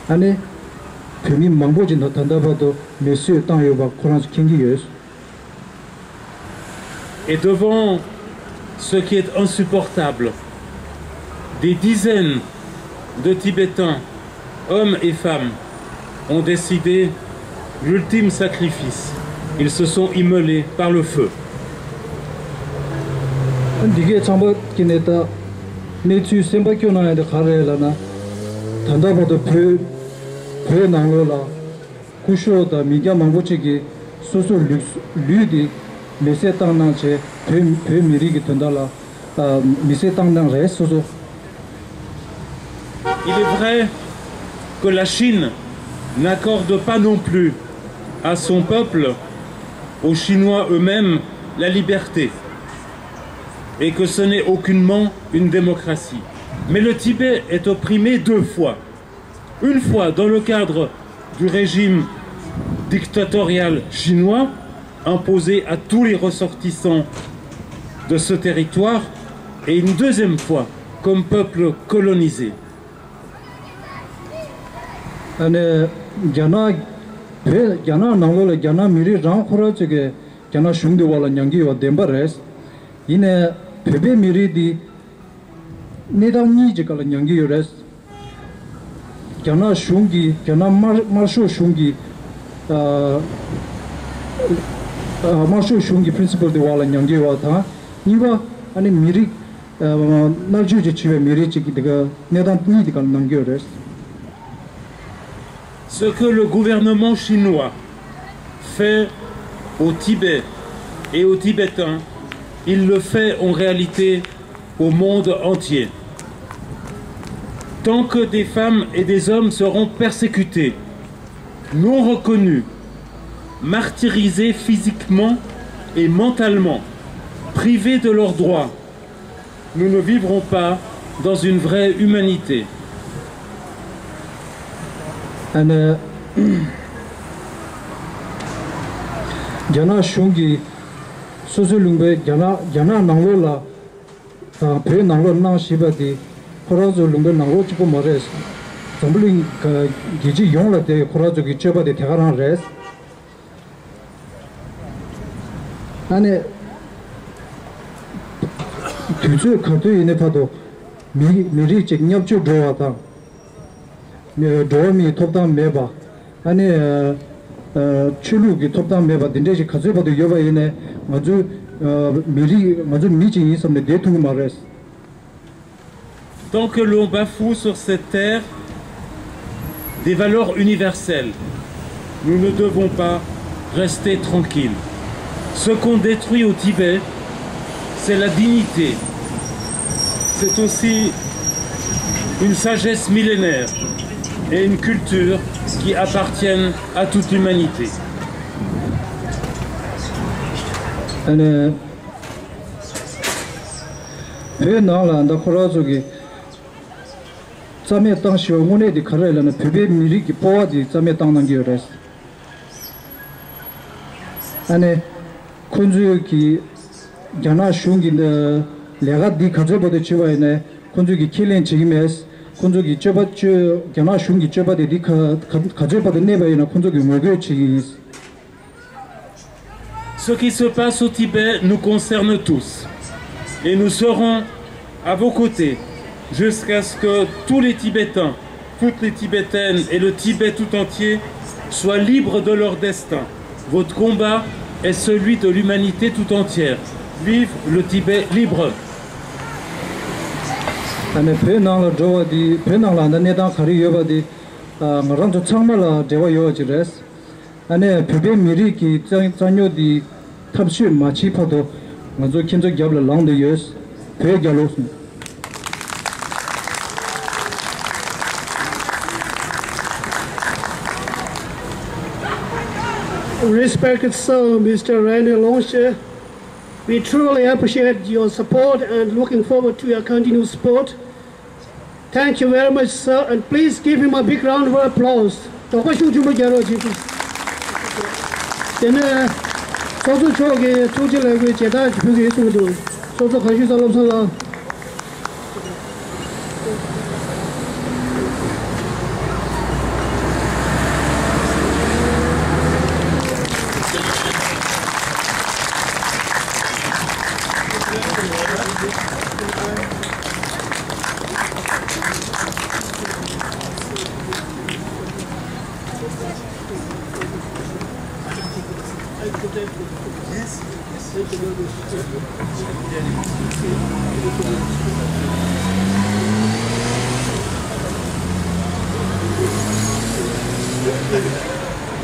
ཨ་ནི་བོད་མི་མང་པོ་ཅིག་ད་ད་ལྟ་བར་དུ་མི་གསོད་བཏང་ཡོད་པ་ཁོ་རང་ཚོ་མཁྱེན་གྱི་ཡོད། Et devant ce qui est insupportable, des dizaines de Tibétains, hommes et femmes, ont décidé l'ultime sacrifice. Ils se sont immolés par le feu. འདི་གའི་ཚང་པ་ཀྱི་ནས་ད་གནས་ཚུལ་སེམས་པ་སྐྱོ་གནང་ཡ་དེ་ག་རེ་རེད་ལབ་ན། ད་ལྟ་བར་དུ་བོད་བོད་ནང་ལོགས་ལ་སྐུ་ཞབས་དང་མི་སྐྱ་མང་པོ་ཅིག་གིས་སོ་སོའི་ལུས་ལུས་དེ་མེ་བསྲེགས་བཏང་གནང་བྱས་བོད་བོད་མི་རིགས་ཀྱི་དོན་དག་ལ་མེ་བསྲེགས་བཏང་གནང་རེད་སོ་སོ། Il est vrai que la Chine n'accorde pas non plus à son peuple, aux Chinois eux-mêmes, la liberté, et que ce n'est aucunement une démocratie. Mais le Tibet est opprimé deux fois. Une fois dans le cadre du régime dictatorial chinois imposé à tous les ressortissants de ce territoire, et une deuxième fois comme peuple colonisé. ཨ་ནི་རྒྱ་ནག་བོད་རྒྱ་ནག་ནང་ལོགས་ལ་རྒྱ་ནག་མི་རིགས་རང་ཁོ་རང་ཚོ་གིས་རྒྱ་ནག་གཞུང་གི་འོག་ལ་མྱང་གི་ཡོད་བདེན་པ་རེད། ཡིན་ནའི་བོད་པའི་མི་རིགས་འདི་གནས་སྟངས་གཉིས་ཀྱི་སྐབས་ལ་མྱང་གི་ཡོད་རེད། རྒྱ་ནག་གཞུང་གིས་རྒྱ་ནག་དམར་དམར་ཤོག་གཞུང་གིས་ཨ་ཨ་དམར་ཤོག་གཞུང་གི་principle དེ་འོག་ལ་མྱང་གི་ཡོད་པ་དང་། གཉིས་པ་ཨ་ནི་མི་རིགས་ཨ་མནར་གཅོད་ཅིག་བྱས་པའི་མི་རིགས་ཅིག་གི་དེ་ག་གནས་སྟངས་གཉིས་དེ་ག་ལ་མྱང་གི་ཡོད་རེད། Ce que le gouvernement chinois fait au Tibet et aux Tibétains, il le fait en réalité au monde entier. Tant que des femmes et des hommes seront persécutés, non reconnus, martyrisés physiquement et mentalement, privés de leurs droits, nous ne vivrons pas dans une vraie humanité. ཨ་ནི་རྒྱ་ནག་གཞུང་གིས་སོ་སོའི་ལུང་པའི་རྒྱ་ནག་རྒྱ་ནག་ནང་ལོགས་ལ་དང་བོད་ནང་ལོགས་གནང་བཞིན་པ་དེ་ཁོ་རང་ཚོའི་ལུང་པའི་ནང་ལོགས་གཅིག་པོ་མ་རེད། འཛམ་བུ་གླིང་རྒྱལ་སྤྱི་ཡོངས་ལ་དེ་ཁོ་རང་ཚོ་གི་སྤྱོད་པ་དེ་དེ་ག་རང་རེད། ཨ་ནི་དུས་ཚོད་ག་དུས་ཡིན་ནའི་བར་དུ་མི་མི་རིགས་གཅིག་བརྙས་བཅོས་འགྲོ་བ་དང་། འགྲོ་བ་མིའི་ཐོབ་ཐང་མེད་པ། ཨ་ནི་ཆོས་ལུགས་ཀྱི་ཐོབ་ཐང་མེད་པ་འདི་འདྲ་ཞིག་ག་ཚོད་བར་དུ་ཡོད་པ་ཡིན་ནའི་ང་ཚོའི་མི་རིགས་ང་ཚོ་མི་གཅིག་ཡིན་བསམ་ནས་བསྡད་ཐུབ་ཀྱི་མ་རེད། Tant que l'on bafoue sur cette terre des valeurs universelles, nous ne devons pas rester tranquilles. Ce qu'on détruit au Tibet, c'est la dignité. C'est aussi une sagesse millénaire et une culture qui appartiennent à toute l'humanité. ཨ་ནི་བོད་ནང་ལ་ད་ཁོ་རང་ཚོ་གི་རྩ་མེད་བཏང་ཞེས་པ་དངོས་གནས་དེ་ག་རེ་ལབ་ན་བོད་པའི་མི་རིགས་ཀྱི་སྤོབས་པ་དེ་རྩ་མེད་བཏང་གནང་གི་ཡོད་རེད། ཨ་ནི་ཁོ་ཚོས་ཀྱི་རྒྱ་ནག་གཞུང་གི་ལས་ཀ་འདི་ག་ཚོད་བར་དུ་བྱེད་པ་ཡིན་ནའི་ཁོ་ཚོས་ཀྱི་ཁས་ལེན་བྱེད་ཀྱི་མེད། ཁོ་ཚོས་ཀྱི་སྤྱོད་པ་སྤྱོད་རྒྱ་ནག་གཞུང་གི་སྤྱོད་པ་དེ་འདི་ག་ག་ག་ཚོད་བར་དུ་གནས་པ་ཡིན་ན་ཁོ་ཚོ་གི་ངོ་རྒོལ་བྱེད་ཀྱི་ཡིན། Ce qui se passe au Tibet nous concerne tous et nous serons à vos côtés jusqu'à ce que tous les Tibétains, toutes les Tibétaines et le Tibet tout entier soient libres de leur destin. Votre combat est celui de l'humanité tout entière. Vive le Tibet libre! ད་ནི་བོད་ནང་ལ་འགྲོ་བ་འདི་བོད་ནང་ལ་ད་གནས་སྟངས་ག་རེ་ཡོད་པ་འདི་ང་རང་ཚོ་ཚང་མ་ལ་འབྲེལ་བ་ཡོད་པ་ཅིག་རེད། ཨ་ནི་བོད་པའི་མི་རིགས་ཀྱི་རྩ་རྩ་རྙོག་འདི་ཐབས་ཤེས་མ་བྱས་བར་དུ་ང་ཚོ་ཁྱེད་ཚོ་རྒྱབ་ལ་ལངས་བསྡད་ཡོད། བོད་རྒྱལ་ལོ། Respected Sir Mister Rene Longxie, We truly appreciate your support and looking forward to your continued support. Thank you very much, sir, and please give him a big round of applause. དོགས་པ་ཤུགས་ཆེན་པོ་རྒྱག་རོགས་བྱེད་དགོས། དེ་ནས་ཚོགས་གཙོ་མཆོག་གིས་ཐུགས་རྗེ་ལེགས་འབུལ་མཇལ་དར་ཞིག་ཕུལ་གྱི་ཡོད་གསུངས་འདུག་ཚོགས་གཙོ་གངས་ཤུད་བསོད་ནམས་ལགས།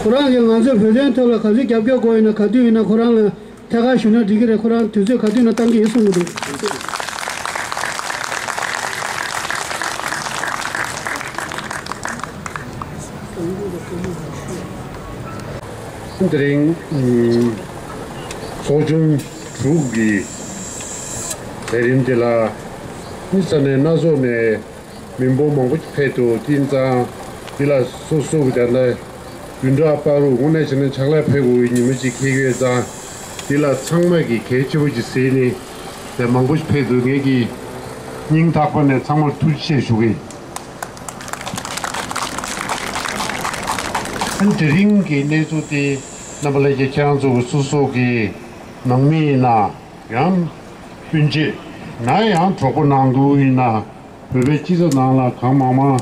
ཁོ་རང་གིས་ང་ཚོའི་བོད་དོན་ཐོག་ལ་ག་ཚོད་རྒྱབ་སྐྱོར་དགོས་ཡིན་ན། ག་དུས་ཡིན་ན་ཁོ་རང་ལ་ཐད་ཀར་ཞུས་ན་འགྲིག་གི་རེད། ཁོ་རང་དུས་ཚོད་ག་དུས་ན་བཏང་གི་ཡིན་གསུང་གི་འདུག་དེ་རིང་ཚོགས་ཆུང་དྲུག་གི་ལས་རིམ་དེ་ལ་མི་ས་གནས་སྣ་ཚོགས་ནས་མི་འབོར་མང་པོ་ཕེབས་འདུག་དེ་ཙང་འདི་ལ་སོ་སོ་གི་ད་ལྟ་བདུན་ཕྲག་བར་དུ་དངོས་གནས་བྱས་ན་ཕྱག་ལས་ཕེབས་དགོས་པའི་ཉིན་མོ་ཅིག་འཁེལ་གྱི་ཡོད་ཙང་། འདི་ལ་ཚང་མ་གིས་གལ་ཆེན་པོ་ཅིག་གཟིགས་ནས་དེ་མང་པོ་ཕེབས་འདུག་ངེད་ཀྱིས་སྙིང་ཐག་པ་ནས་ཚང་མར་ཐུགས་རྗེ་ཆེ་ཞུ་གི་ཡིན། ཨ་ནི་དེ་རིང་གི་གནས་ཚུལ་དེ་རྣམ་པ་ལྷན་རྒྱས་ཁྱེད་རང་ཚོ་གི་སོ་སོ་གི་ནང་མི་ཡིན་ན་ཡང་སྤུན་མཆེད་ན་ཡང་གྲོགས་པོ་ནང་དུ་ཡིན་ན། བོད་པའི་སྤྱི་ཚོགས་ནང་ལ་གང་མང་མང་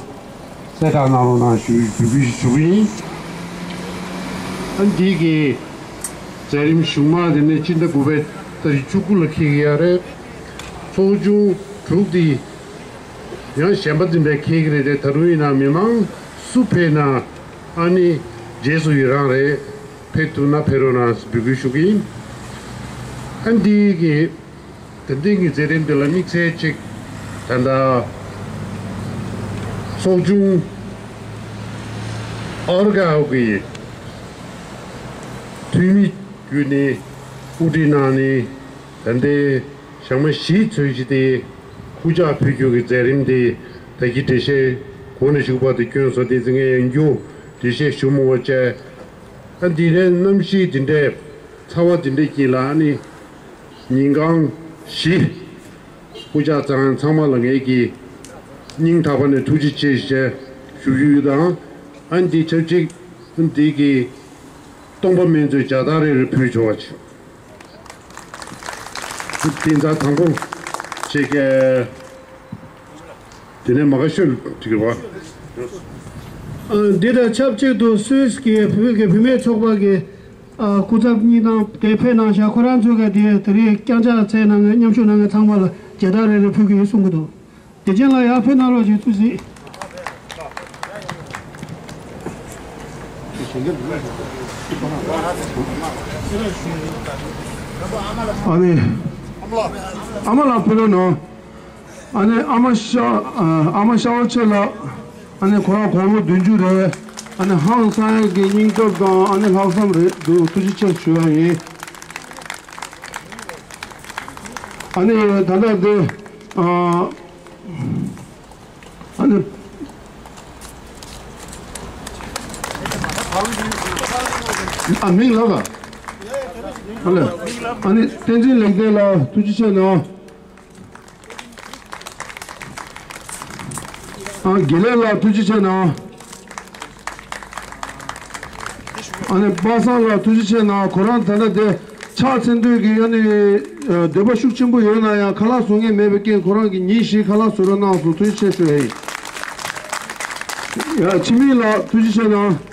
གསལ་བསྒྲགས་གནང་རོགས་གནང་ཞུ་འབོད་སྐུལ་ཞུ་གི་ཡིན། ཨ་འདི་གི་མཛད་རིམ་གཞུག་མ་དེ་ནས་སྤྱི་ཟླ་དགུ་པའི་ཏ་རིག་བཅུ་དགུ་ལ་འཁེལ་གི་ཡོད་རེད། ཚོགས་ཆུང་དྲུག་དེ་ཡང་གཞན་པ་འཛིན་པའི་འཁེལ་གི་རེད་དེ། ད་རུང་ཡིན་ན་མི་མང་སུ་ཕེབས་ན་ཨ་ནི་རྗེས་སུ་ཡི་རང་རེད། ཕེབས་ཐུབ་ན་ཕེབས་རོགས་གནང་འབོད་སྐུལ་ཞུ་གི་ཡིན། ཨ་འདི་གི་ད་ཐེངས་ཀྱི་མཛད་རིམ་འདི་ལ་དམིགས་བསལ་ཅིག་ད་ལྟ་ཚོགས་ཆུང་ཨོར་གའོ་གི་འཐུས་མི་བརྒྱུད་ནས་དབུ་ཁྲིད་གནང་ནས། ད་ལྟའི་ཞག་མ་བཞི་ཚོད་ཅིག་དེ་སྐུ་ཕྱག་ཕུལ་རྒྱུ་གི་མཛད་རིམ་དེ་ད་གིན་འགྲེལ་བཤད་གོང་ནས་ཞུས་པ་དེ་བསྐྱོན་སོང་། དེ་ཚེ་ངས་ཡང་བསྐྱར་འགྲེལ་བཤད་ཞུ་མི་དགོས་བྱས། ཨ་འདི་ནས་གནམ་གཤིས་འདི་འདྲའི་ཚ་བ་འདི་འདྲའི་དཀྱིལ་ལ་ཨ་ནི་ཉིན་གང་བཞི་སྐུ་ཕྱག་བརྩམས་ཚང་མ་ལ་ངེད་ཀྱིས་སྙིང་ཐག་པ་ནས་ཐུགས་རྗེ་ཆེ་ཞེས་ཞུ་རྒྱུ་ཡོད་དང་། ཨ་འདི་ཆབས་ཅིག་འདི་གི་སྟོང་པ་སྨན་མཛོད་མཇལ་དར་རེ་རེ་ཕུལ་ཆོག་པ་བྱེད། དེ་ཚ་དང་པོ་ཅིག་གི་དེ་ནས་མ་ག་ཤོད་ཅིག་གི་བ། ཨ་འདི་དང་ཆབས་ཅིག་ཏུ་སུད་སི་གི་བོད་ཀྱི་བུད་མེད་ཚོགས་པ་གི་ཨ་སྐུ་ཚབ་གཉིས་དང་དེ་ཕེབས་གནང་ཤག་ཁོ་རང་ཚོས་ག་དེ་དེ་རིང་བརྐྱངས་ཕྱག་འཚལ་གནང་མཁན་མཉམ་ཞུགས་གནང་མཁན་ཚང་མ་ལ་མཇལ་དར་རེ་རེ་ཕུལ་གྱི་ཡོད་གསུང་གི་འདུག་བདེ་ཆེན་ལགས་ཡར་ཕེབས་གནང་རོགས་ཞེས་ཐུགས་སྲིད། ཨ་ནི། ཨ་མ་ལགས་ཕེབས་རོགས་གནང་། ཨ་ནི་ཨ་མ་ཤ་ཨ་མ་ཤ་བ་ཆེ་ལགས། ཨ་ནི་ཁོ་རང་དགུང་ལོ་བདུན་ཅུ་རེད། ཨ་ནི་ཧང་སང་ཡག་གི་སྙིང་སྟོབས་དང་ཨ་ནི་ལྷག་བསམ་རེད་འདུག་ཐུགས་རྗེ་ཆེ་ཞུ་ཡ་ཡིན། ཨ་ནི་ད་ལྟ་འདི་ཨ། ཨ་ནི། ཨ་མིང་ལ་ག་ཨ་ལེ། ཨ་ནི་བསྟན་འཛིན་ལེགས་ལྡན་ལགས་ཐུགས་རྗེ་ཆེ་གནང་། ཨ་དགེ་ལེགས་ལགས་ཐུགས་རྗེ་ཆེ་གནང་། ཨ་ནི་པ་སངས་ལགས་ཐུགས་རྗེ་ཆེ་གནང་། ཁོ་རང་ད་ལྟ་དེ་ཕྱག་འཚལ་འདོད་ཀྱི་ཨ་ནི་འདོད་པ་ཤུགས་ཆེན་པོ་ཡོད་ན་ཡང་ཁ་ལག་བཟོ་མཁན་མེད་པའི་རྐྱེན་ཁོ་རང་གིས་ཉིན་བཞི་ཁ་ལག་བཟོ་རོགས་གནང་སོང་། ཐུགས་རྗེ་ཆེ་ཞུ་ཡ་ཡིན། ཡ་འཆི་མེད་ལགས་ཐུགས་རྗེ་ཆེ་གནང་།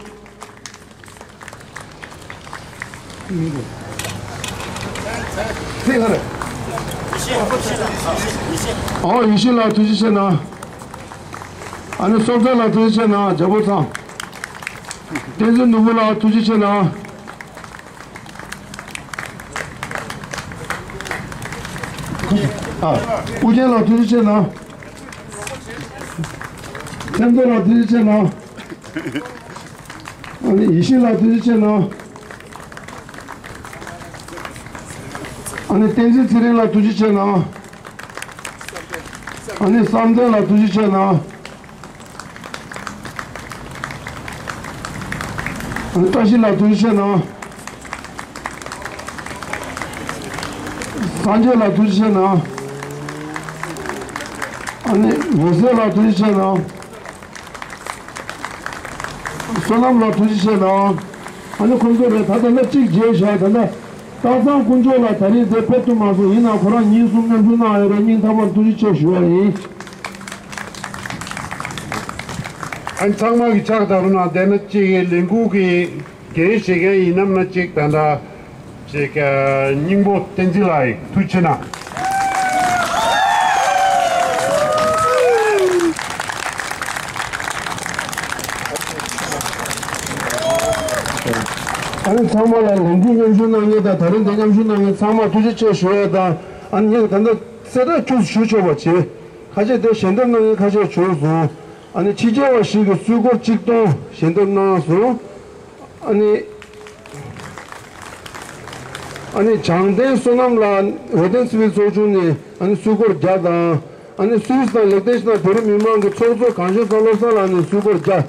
ཨོ་ཡེ་ཤེས་ལགས་ཐུགས་རྗེ་ཆེ་གནང་། ཨ་ནི་བསམ་གྲུབ་ལགས་ཐུགས་རྗེ་ཆེ་གནང་། རྒྱལ་པོ་ཚང་། བསྟན་འཛིན་ནོར་བུ་ལགས་ཐུགས་རྗེ་ཆེ་གནང་། ཨ་ཨུ་རྒྱན་ལགས་ཐུགས་རྗེ་ཆེ་གནང་། ཐེམ་ཐོ་ལགས་ཐུགས་རྗེ་ཆེ་གནང་། ཨ་ནི་ཡེ་ཤེས་ལགས་ཐུགས་རྗེ་ཆེ་གནང་། ཨ་ནི་བསྟན་འཛིན་ཚེ་རིང་ལགས་ཐུགས་རྗེ་ཆེ་གནང་། ཨ་ནི་བསམ་གཏན་ལགས་ཐུགས་རྗེ་ཆེ་གནང་། ཨ་ནི་བཀྲ་ཤིས་ལགས་ཐུགས་རྗེ་ཆེ་གནང་། སངས་རྒྱས་ལགས་ཐུགས་རྗེ་ཆེ་གནང་། ཨ་ནི་འོད་ཟེར་ལགས་ཐུགས་རྗེ་ཆེ་གནང་། བསོད་ནམས་ལགས་ཐུགས་རྗེ་ཆེ་གནང་། ཨ་ནི་ཁོང་ཚོ་རེད། ད་ལྟ་ན་གཅིག་བརྗེད་བཞག་ད་ལྟ་སྟག་ཚང་དཀོན་མཆོག་ལགས་ད་རིང་འདིར་ཕེབས་ཐུབ་མ་སོང་། ཡིན་ནའང་ཁོ་རང་ཉིན་གསུམ་མཉམ་ཞུགས་གནང་ཡོད་རེད། སྙིང་ཐག་པར་ཐུགས་རྗེ་ཆེ་ཞུ་བ་ཡིན། ཨ་ནི་ཚང་མ་གི་ཕྱག་དང་རུ་ན་བསྡད་ན་གཅིག་གི་ལས་འགུལ་གྱི་འགན་བཞེས་མཁན་ཡིན་ནམ་ན་གཅིག་ད་ལྟ་ཅིག་སྙིང་པོ་བསྟན་འཛིན་ལགས་ཡིན། ཐུགས་རྗེ་ཆེ་གནང་། ཨ་ནི་ཚང་མ་ལ་ལས་འགུལ་མཉམ་ཞུགས་གནང་མཁན་དང་ད་རིང་འདི་མཉམ་ཞུགས་གནང་མཁན་ཚང་མ་ཐུགས་རྗེ་ཆེ་ཞུ་ཡ་དང་། ཨ་ནི་ངས་ད་ལྟ་གསལ་བསྒྲགས་ཁྱོད་ཞུ་ཆོག་པ་བྱེད། ཁ་ཤས་དེ་ཞལ་འདེབས་གནང་མཁན་ཁ་ཤས་བྱུང་སོང་། ཨ་ནི་ཕྱི་རྒྱལ་བ་ཞིག་གིས་སུད་སྒོར་གཅིག་སྟོང་ཞལ་འདེབས་གནང་སོང་། ཨ་ནི། ཨ་ནི་བྱང་བསྟན་བསོད་ནམས་ལགས་འོད་ལྡན་སིལ་བུའི་ཚོགས་ཆུང་ནས་ཨ་ནི་སུད་སྒོར་བརྒྱ་དང་། ཨ་ནི་སུད་སི་དང་ལིག་ཏེན་ཤི་ཏན་བོད་རིགས་མི་མང་གི་ཚོགས་གཙོ་གངས་ལྗོངས་བསམ་བློ་བཟང་ལགས་ནས་སུད་སྒོར་བརྒྱ།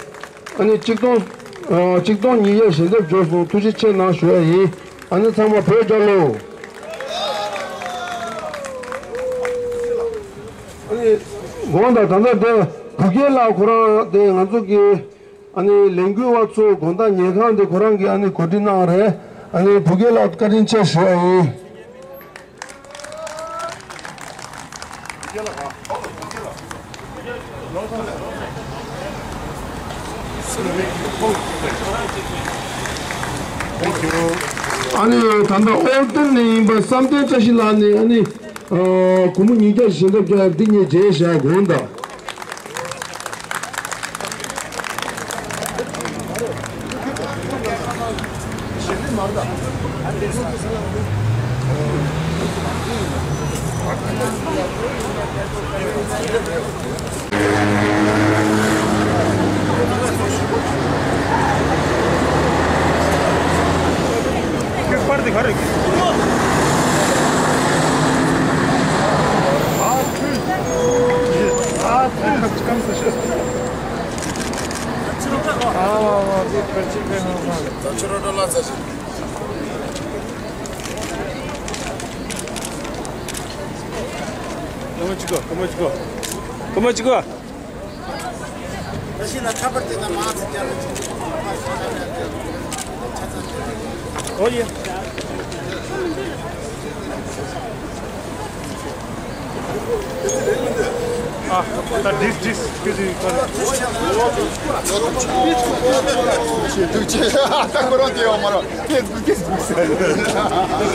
ཨ་ནི་གཅིག་སྟོང་། ཨ་གཅིག་སྟོང་ཉིས་བརྒྱ་ཞལ་འདེབས་འབྱོར་སོང་། ཐུགས་རྗེ་ཆེ་གནང་ཞུ་ཡ་ཡིན། ཨ་ནི་ཚང་མ་བོད་རྒྱལ་ལོ། ཨ་ནི་དགོངས་དག་ད་ལྟ་དེ་བུ་སྐལ་ལགས་ཁོ་རང་དེ་ང་ཚོ་གི་ཨ་ནི་ལས་འགུལ་བ་ཚོ་དགོང་དག་ཉལ་ཁང་དེ་ཁོ་རང་གིས་ཨ་ནི་གོ་སྒྲིག་གནང་རེད། ཨ་ནི་བུ་སྐལ་ལགས་བཀའ་དྲིན་ཆེ་ཞུ་ཡ་ཡིན། ཨ་ནི་ད་ལྟ་ཨོར་ཏེན་ནས་ཡིན་པ་བསམ་གཏན་བཀྲ་ཤིས་ལགས་ནས་ཨ་ནི་སྒོར་མོ་ཉིས་བརྒྱ་ཞལ་འདེབས་རྒྱག་འདི་ངས་མཇལ་བཞག་དགོངས་དག་པར་དེ་ག་རེ། ཨ་ཐུ། ཨ་ཐུ། ཨ་ཐུ། ཨ་ཐུ། ཨ་ཐུ། ད་ཕྱི་རོལ་འགྲོ་ལ་ཚ་ཞིག་ཀོ་མ་ཅི་ཀོ། ཀོ་མ་ཅི་ཀོ། ཀོ་མ་ཅི་ཀོ། ད་ཤི་ལ་ཁ་པར་དེ་ན་མ་ཚི་ཀྱང་། ཨོ་ཡེ། ཨ། ད་ཌིས་ཌིས་ཀི་ཟི་ཀ་ར། ཐུགས་རྗེ་ཆེ། ད་ཁོ་རང་དེ་ཡོང་མ་ར། ཕེ་སི་བུག་ཕེ་སི་བུག་ཟེར།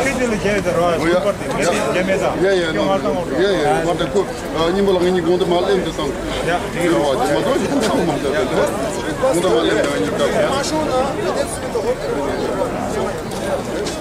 ཁྱེད་དེ་ལ་རྒྱལ་ཡོད་ད་ར། ཡ་ཡ། སུ་པར་དེ་ངས་དེ་རྒྱལ་མེད་ད། ཡ་ཡ། ཁྱོད་ང་དང་འོང་། ཡ་ཡ། མ་ད་ཁོ་སྙིང་པོ་ལ་ངེད་གཉིས་དགོང་དུ་མ་སླེབས་འདུག་དང་། ཡ་དེ་ར་བ་དེ་མ་གཏོགས་ཡིན་ད་མ་ད་དེ་དགོང་དུ་མ་སླེབས་ད་ངེད་གཉིས་ད།